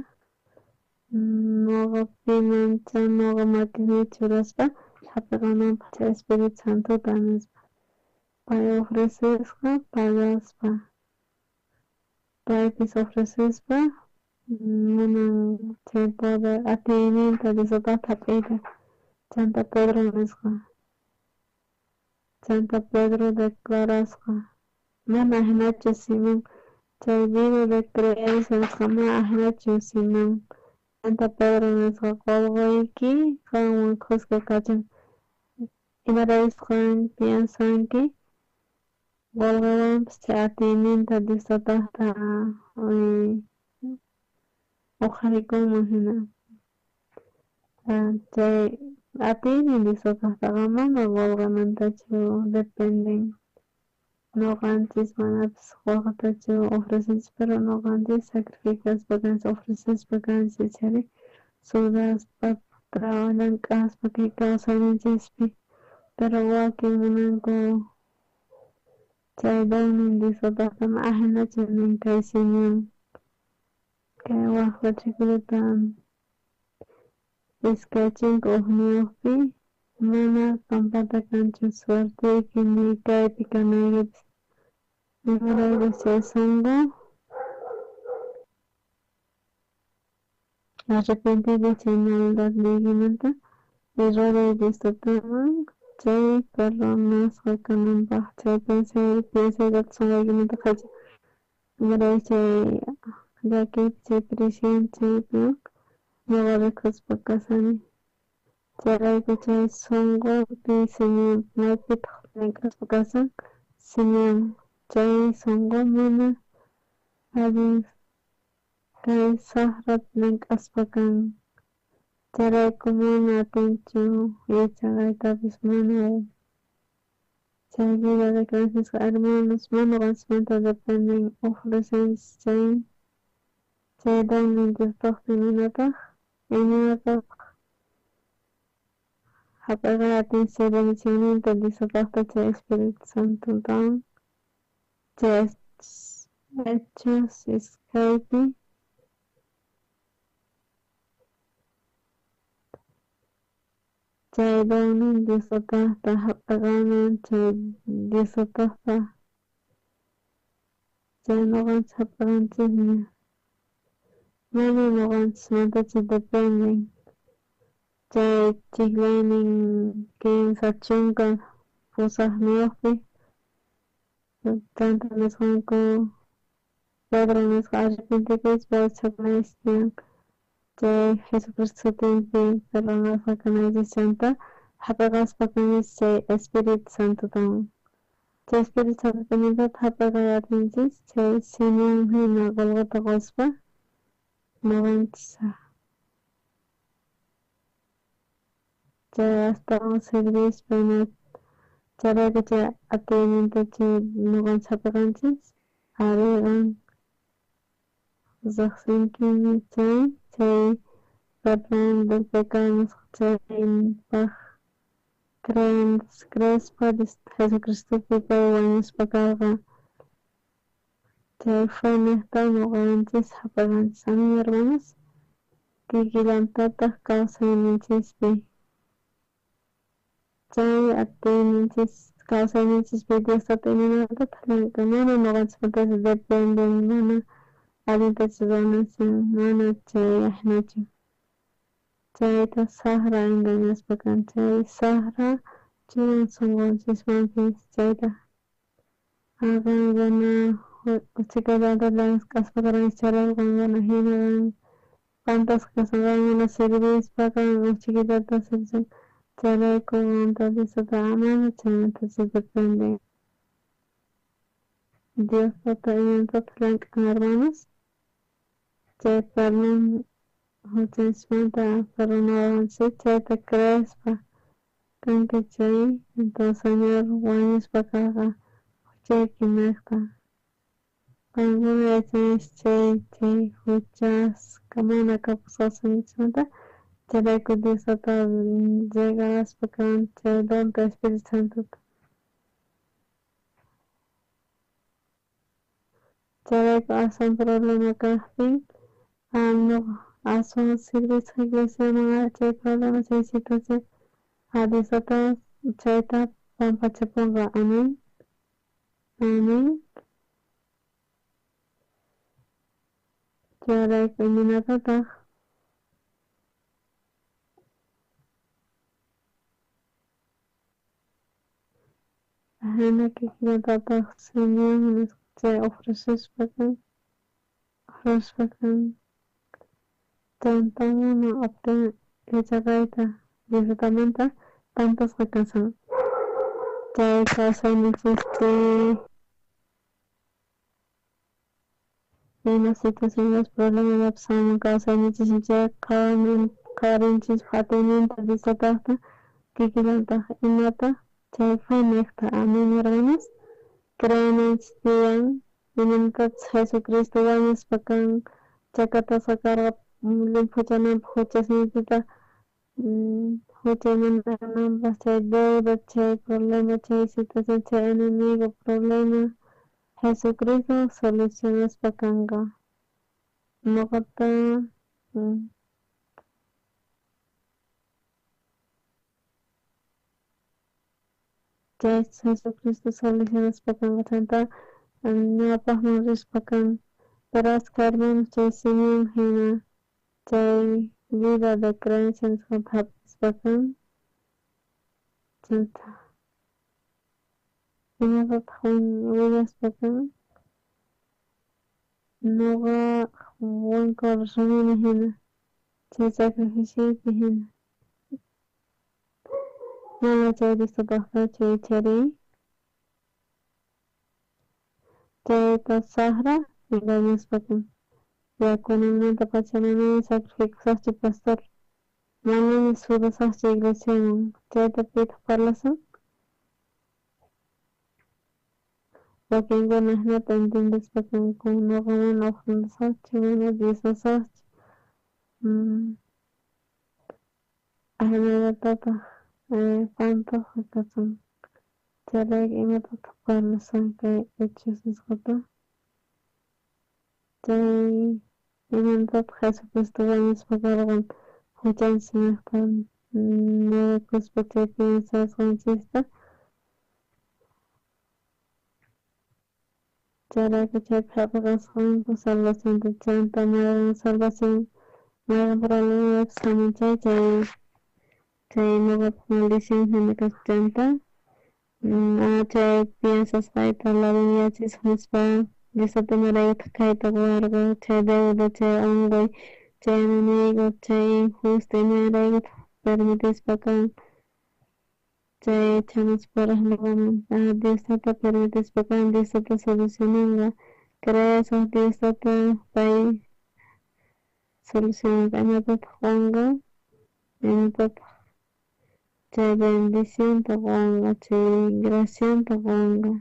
noqa pimancha noqa makisniyta churaspa jap'iqanampaj chay Espiritu Santota nispa. Pay ofrecesqa pagaspa, paypis ofrecespa munan chay poder atiyninta Diospajta jap'iyta. Chanta Pedro nisqa, chanta Pedro declarasqa mana ajinachu Simón, chay vida de creencia nisqa mana ajinachu Simón. Chanta Pedro nisqa qolqeyki qanwan khuska kachun, imaraykuchus qan piensanki qolqewanpis chay atiyninta Dios tatajta oqharikunman jina. Chay atiynin Dios tatajtaqa mana qolqemantachu dependen, noqanchis manapis qolqetachu ofrecenchis, pero noqanchis sacrificaspa kanchis, ofrecespa kanchis ichari sudaspa llank'aspa kay kawsayninchispi, pero wakin munanku chay donnin Dios tatajta mana ajinachu nin kay Simeón. Kay waj versículota 21 ujniyojpi mana qampata kanchu suerteyki ni kaypi kanaykipis, imaraykuchus chay sonqo arrepentikuy chay maldadniykimanta y ruray Dios tataman chay perdonasqa kanampaj, chay piensaytata sonqoykimanta qhachuy, imaraykuchus chay llakiypi chay prisión chaypiwan noqa rikuspa kashani, chayrayku chay sonqopi Simeón maypitaj llank'aspa kashan Simeón, chay sonqo mana allin kay sajrapi llank'aspa kan, chayrayku mana atinchu yachaqaytapis mana chay vida de creencia nisqa hermanos mana noqanchismanta dependen ofrecenchis chay chay donnin Diospajta imaynataj imaynataj jap'eqay atinchis chay bendicionninta Diospajta chay Espiritu Santotawan chay Hechos iskaypi chay donnin Dios tatajta jap'eqana chay Dios tatajta chay noqanchis jap'eqanchisña mana noqanchismantachu dependen chay chijlaynin 38niyojpi chanta nisqanku Pedro nisqa arrepentikuychis bautizakunaychis tiyan chay Jesucristo sutinpi perdonasqa kanaychis chanta jap'eqaspa kankichis chay Espiritu Santotawan. Chay Espiritu Santota imaynataq jap'eqay atinchis chay Simeón hina qolqeta qospa noqanchis chay astawan servispa ima chayrayku chay atiyninta chay noqanchis jap'eqanchis ari qan riqsinkiña chay chay perdón del pecado nisqa chaypaj creespa Jesucristopi pay wañuspa karqa chay fe nejta noqanchis jap'eqanchis. Amén hermanos, kikillantataj kawsayninchispi chay atiyninchis kawsayninchispi Dios tata imaynatataq llank'an mana noqanchismantachu dependen mana allintachu ruwananchis mana chay ajinachu chayta sajra engañaspa kan chay sajra churan sonqonchismanpis chayta qankuna uchhikallata llank'aspa karqanchis chayrayku qankuna hina pantasqa kashan qankuna servispa qan uchhikillata servichan chayrayku qanta Dios tata mana chaymantachu dependen Dios tata imaynatataq llank'an hermanos chay perdón huchanchismanta perdonawanchis chayta creespa kanki chay entonces Señor wañuspa karqa huchayki nejta qankuna yachanchis chay chay huchasqa mana kapusqasunchikmanta chayrayku Dios tata regalaspa kan chay donta Espiritu Santota. Chayrayku aswan problema kajtin noqa aswan sirvisaj iglesiaman chay problema chay situación Dios tata chayta pampachapunqa. Amén. Amén. Chayrayku imaynatataq ajina kikillantataq Simeón nisqa chay ofrecespa kan ofrecespa kan chanta mana obtener yachaqayta Diosmanta pantasqa kashan chay kawsayninchispi ima situaciones problemas hamun kawsayninchis chayqa qhawarinchis atiyninta Dios tataqta kikillantaq imata chay fe niqta. Amén, hermanos. Creenanchis tiyan imaynatachus Jesucristo wañuspa kan chakatasqa karqa llimphuchananpaj huchasninchista hucha mana kananpaj chay deuda chay problema chay situación chay enemigo problema Jesucristo solucionaspa kanqa. Noqata chay Jesucristo solucionaspa kanqa chanta ñawpajman rispa kan. Pero ashkha hermanos chay Simeón hina chay vida de creencia nisqata hap'ispa kan chanta imatataq willaspa kan noqa buen corazonniymi hina chay sacrificioypi hina mana chay Dios tataqtachu ichari chayta sajra engañaspa kan ya kunanmantapacha manaña sacrificasaqchu pastor manaña sudasaqchu iglesiaman chayta pitaq parlashan wakinkuna jinata entiendespa kanku noqa mana ofrendasaqchu mana diezmasaqchu ajinallatataq pantasqa kashan chayrayku imatataq parlashan kay hechos nisqata chay imaynatataq Jesucristo wañuspa karqan huchanchisnejta negakuspa chay piensasqanchista chayrayku chaypi hap'iqasqanku salvacionta chanta mayqan salvación mayqan problemapis hamun chay chay noqapaq maldición hina kasqa chanta chay piensasqayta ladonyachisaq nispa Dios tata imaraykutaq kayta qowarqa chay deuda chay unquy chay enemigo chay injusto imaraykutaq permitispa kan chay chamuspuraj noqaman Dios tata permitispa kan Dios tata solucionanqa creesaq Dios tata pay solucionanqa imatataq qonqa imatataq chay bendicionta qonqa chay gracianta qonqa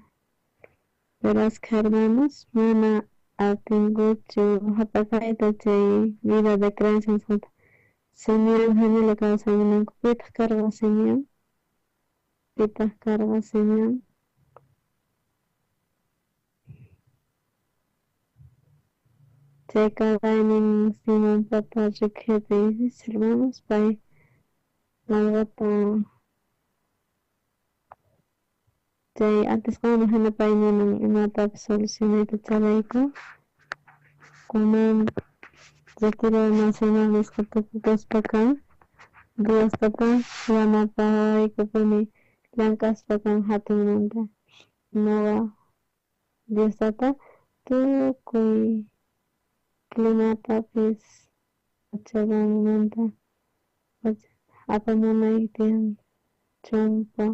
pero ashkha hermanos mana atinkuchu hap'akayta chay vida de creencia nisqata Simeón hinalla kawsaymunanku pitaq karqa Simeón pitaq karqa Simeón chay kawsaynin Simonpata rikuyta hermanos pay layqata chay atisqanman hina pay munan imatapis solucionayta chayrayku kunan retiro nacional nisqa tukukuspa kan Dios tata yanapawaykupuni llank'aspa kan hatunmanta noqa Dios tata tukuy climatapis Cochabambamanta apamunay tiyan chumpa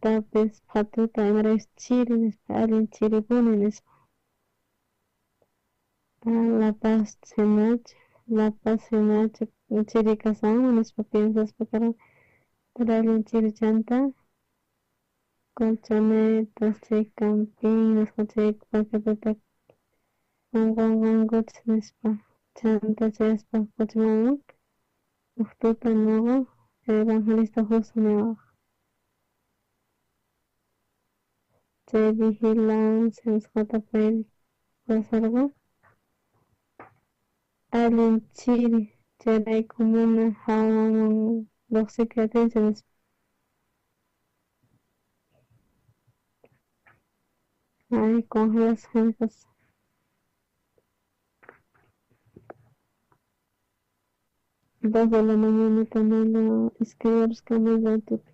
tapis phatuta imaraykus chiri nispa allin chiripuni nispa La Paz hinachu La Paz hinachu chiri kashanman nispa piensaspa karqani pero allin chiri chanta colchonetas chay campín nisqa chay paqueteta qonqankuchis nispa chanta chayaspa Cochabambaman uj tuta noqa evangelista Justo niwaq chay vigilancia nisqata pay Pasarqa allin chiri, chayrayku mana jawaman lluqsiyta atinchu nispa. Ay, congelasqa jina kasqa. 2 de la mañana kamalla, iskay horas kamalla tuta.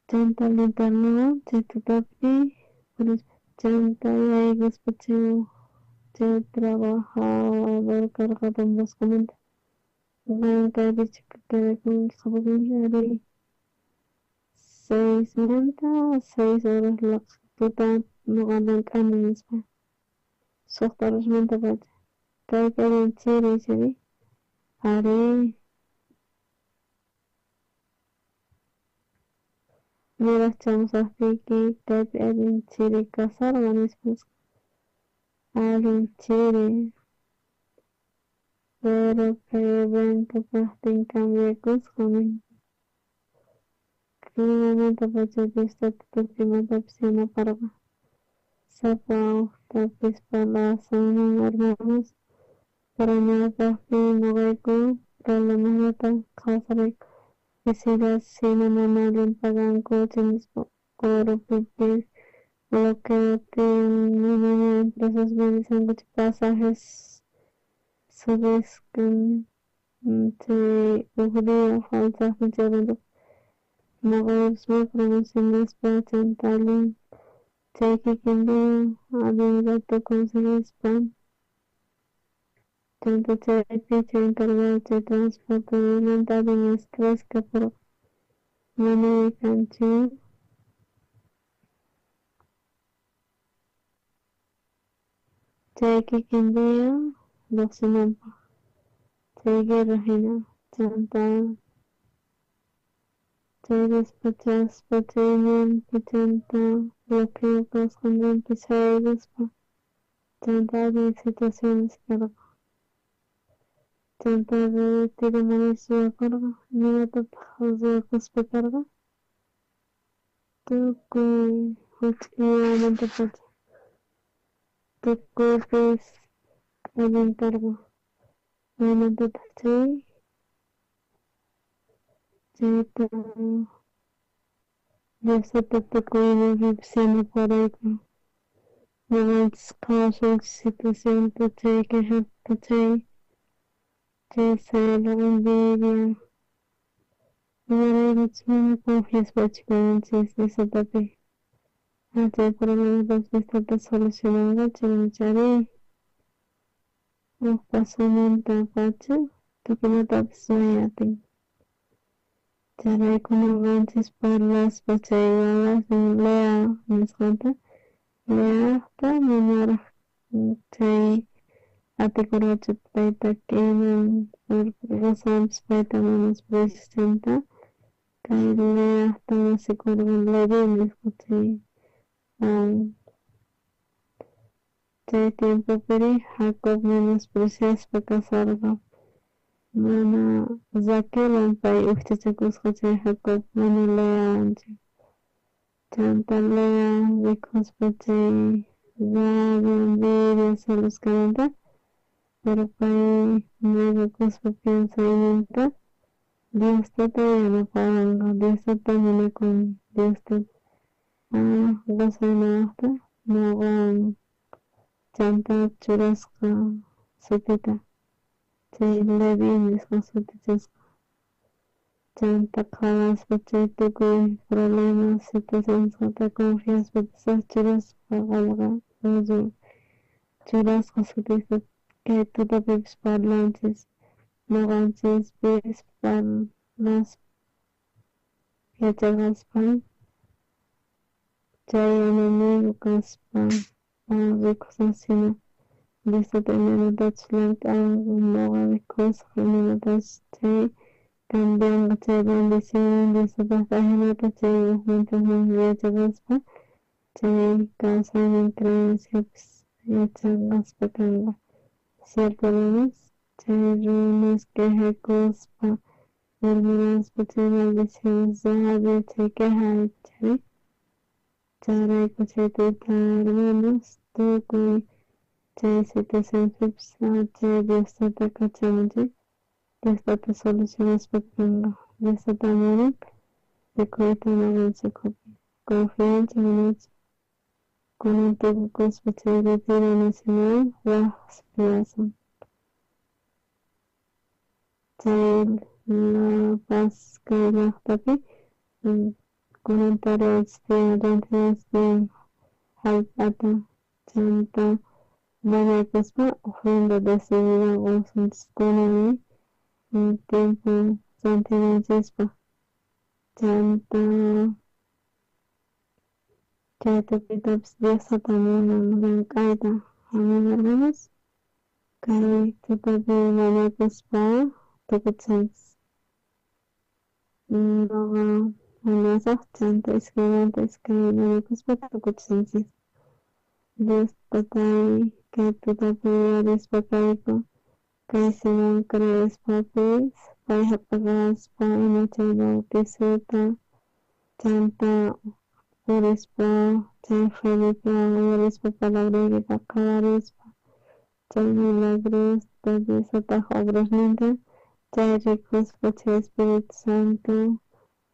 Chanta linternawan chay tutapi purispa chanta yaykuspa chay chay trabajador karqa Don Boscomanta qan kaypichu quedakunki qhapakunki ari 6manta 6 horas tuta nuqa llank'ani nispa suqta horasmanta pacha kaypi allin chiri chiri ari niraj chamusajtiyki kaypi allin chiri kasarqa nispa allin chiri pero kay evento kajtin cambiakusqa nin climamanta pacha Dios tata tukuy imatapis yanaparqa sapa ujtapis parlasunman hermanos pero ñawpajpi nuqayku problemasllata qhawasarqayku pisillachus mana allin paganku nispa Orupipis bloqueo tiyan manaña empresas vendesankuchu pasajes subisqan chay uj día faltajtin chay eventopi nuqaypis may promocionaspa chanta allin chay kikin día allin rato conseguispa chanta chaypi chay encargado chay transportemanta allin estrés kapurqa mana kanchu chay kikin día lluqsinanpaq chay guerra hina chanta chay despachaspa chay ñanpi chanta bloqueo kasqan ñanpi sayaykuspa chanta allin situaciones karqa chanta retiro mana ruwakurqa imaynatataq ruwakuspa karqa tukuy juch'uyllamantapacha tukuypis allin karqa maymantataq chay chayta Dios tata tukuy imapipis yanaparayku ñuqanchis qhawasunchis situacionta chay quejata chay chay celo envidia imaraykuchus mana confiaspachu kananchis Dios tatapi chay problematapis Dios tata solucionanqachu chari uj pasomanta pacha tukuy imatapis ruway atin chayrayku ñuqanchis parlaspa chay wawasnin Lea nisqanta Leajta manaraj chay atikurqachu payta k'ayman qosanpis payta menosprecias chanta kay Leajta wasikurqa Leví nisqa chay chay tiempopiri Jacob menospreciaspa kasarqa mana Raquelwan pay ujchachakusqa chay Jacob mana Leawan chanta Lea rikuspa chay rabia envidia celos kananta pero pay negakuspa piensayninta Dios tata yanapawanqa Dios tata munakun Dios tata qosay nawajta nuqawan chanta churasqa sutita chay Leví nisqa sutichasqa chanta qhawaspa chay tukuy problemas situacionesqata confiaspa churaspa qolqa churasqa sutita kay tutapipis parlanchis ñuqanchispis parlaspa yachaqaspa chay enemigo kaspa rikusqanchis Dios tata imaynatachus llank'an nuqa rikusaq imaynatachus chay cambianqa chay bendición Dios tatapaj ajinata chay ujmanta ujmanta yachaqaspa chay kawsaynin creenciapis yachaqaspa kanqa cierto hermanos chay runas quejakuspa murmuraspa chay maldiciones rabia chay queja chari chayrayku chay tuta hermanos. Tukuy chay situacionpipis chay Dios tata kachamun chay Dios tata solucionaspa kanqa. Dios tata munan rikuyta noqanchik ukhupi confianchik manachu kunan tukukuspa chay retiro nacional waj tiyasun chay La Paz kay llaqtapi kunan tareanchis tiyan rantinanchis tiyan jallp'ata chanta mañakuspa ofrenda decidida qosunchis kunanmi tiempo rantinanchispaq chanta chay tukuytapis Dios tata munan llank'ayta. Amén, hermanos. Kay tutapi mañakuspa tukuchanchis. Noqa mañasaj chanta iskaymanta iskay mañakuspa tukuchanchis. Dios tatay kay tutapi yuyarispa kayku kay Simón creespapis pay jap'aqaspa ima chay bautizota chanta purispa chay Felipewan uyarispa palabraykita qhawarispa chay milagrosta Dios tataj obrasninta chay rikuspa chay Espíritu Santo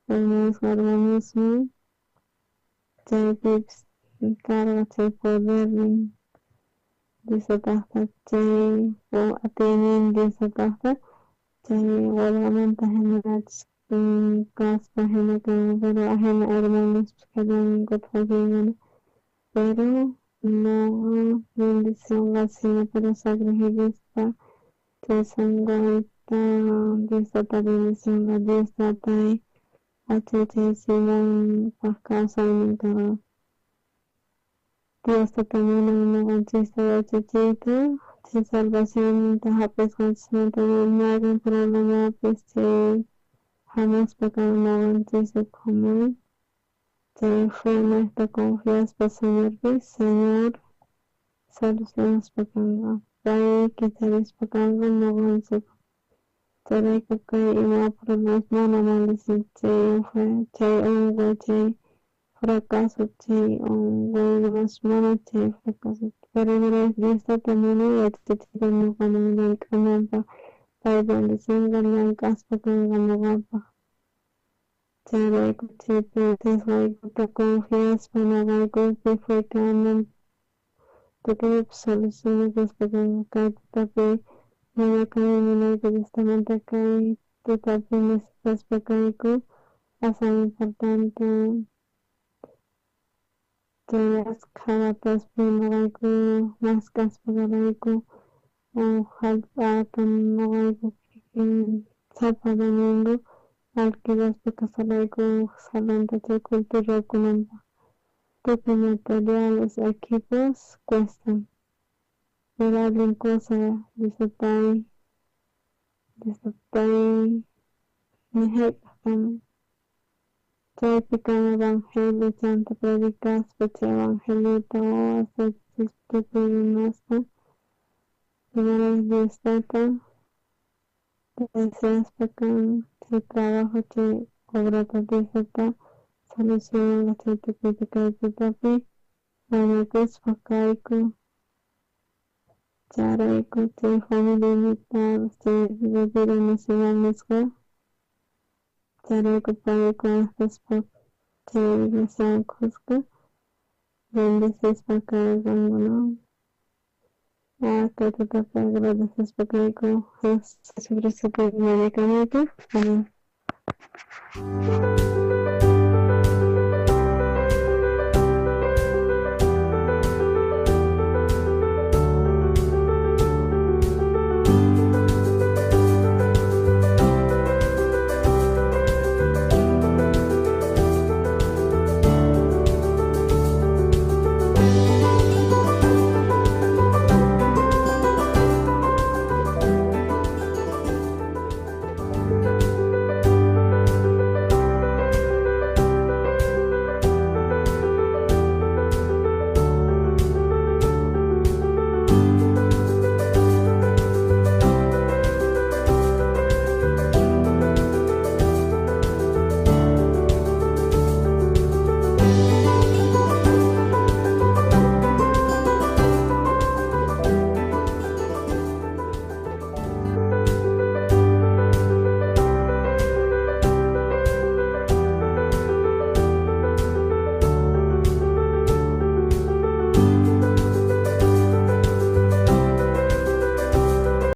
hermanoswan hermanoswan chaypipis karqa chay podernin Dios tatajta chay atiynin Dios tatajta chay qolqemanta jinachus kaspa jina kanku pero ajina hermanospis kallankutaj wakinkuna pero noqa bendición qasina pero sacrificiosta chay sonqoyta Dios tata bendicionqa Dios tatay yachachay Simonpaj kawsaynin karqa Dios tata munan noqanchista yachachiyta chay salvacionta jap'isqanchismanta mayqen problemapis chay jamuspa kan noqanchis ukhuman chay fe confiaspa Señorpi Señor solucionaspa kanqa pay kicharispa kanqa noqanchik chayrayku kay ima problemas mana maldecir chay onqoy chay fracaso chay onqoy mana chay fracaso pero Dios tata munan yachachiyta noqaman llank'ananpaj pay bendicionqa llank'aspa kanqa noqapaj chayrayku chaypi atisqaykuta confiaspa noqaykupi fe kanan tukuypis solucionakuspa kanqa kay tutapi mañakuni munayku Diostamanta kay tutapi necesitaspa kayku aswan importante chay askha wataspi noqayku mask'aspa karayku uj jallp'ata noqayku kikin sapa domingo alquilaspa kasharayku uj salonta chay culto ruwakunanpaj tukuy materiales equipos cuestan pero allin cosa Dios tatay ni jayk'aj kaman chaypi kan evangelio chanta predicaspa chay evangeliota wawasta yachachispa tukuy runasta imarayku Dios tata deseaspa kan chay trabajo chay obrata Dios tata solucionanqa chay tukuyta kay tutapi mañakuspa kayku chayrayku chay familia invitados chay retiro nacional nisqa chayrayku paykuna chay iglesiawan khuska bendecispa kanqanku kay tutapi agradecespa kayku Jesucristopi mañakamuyku. Amén.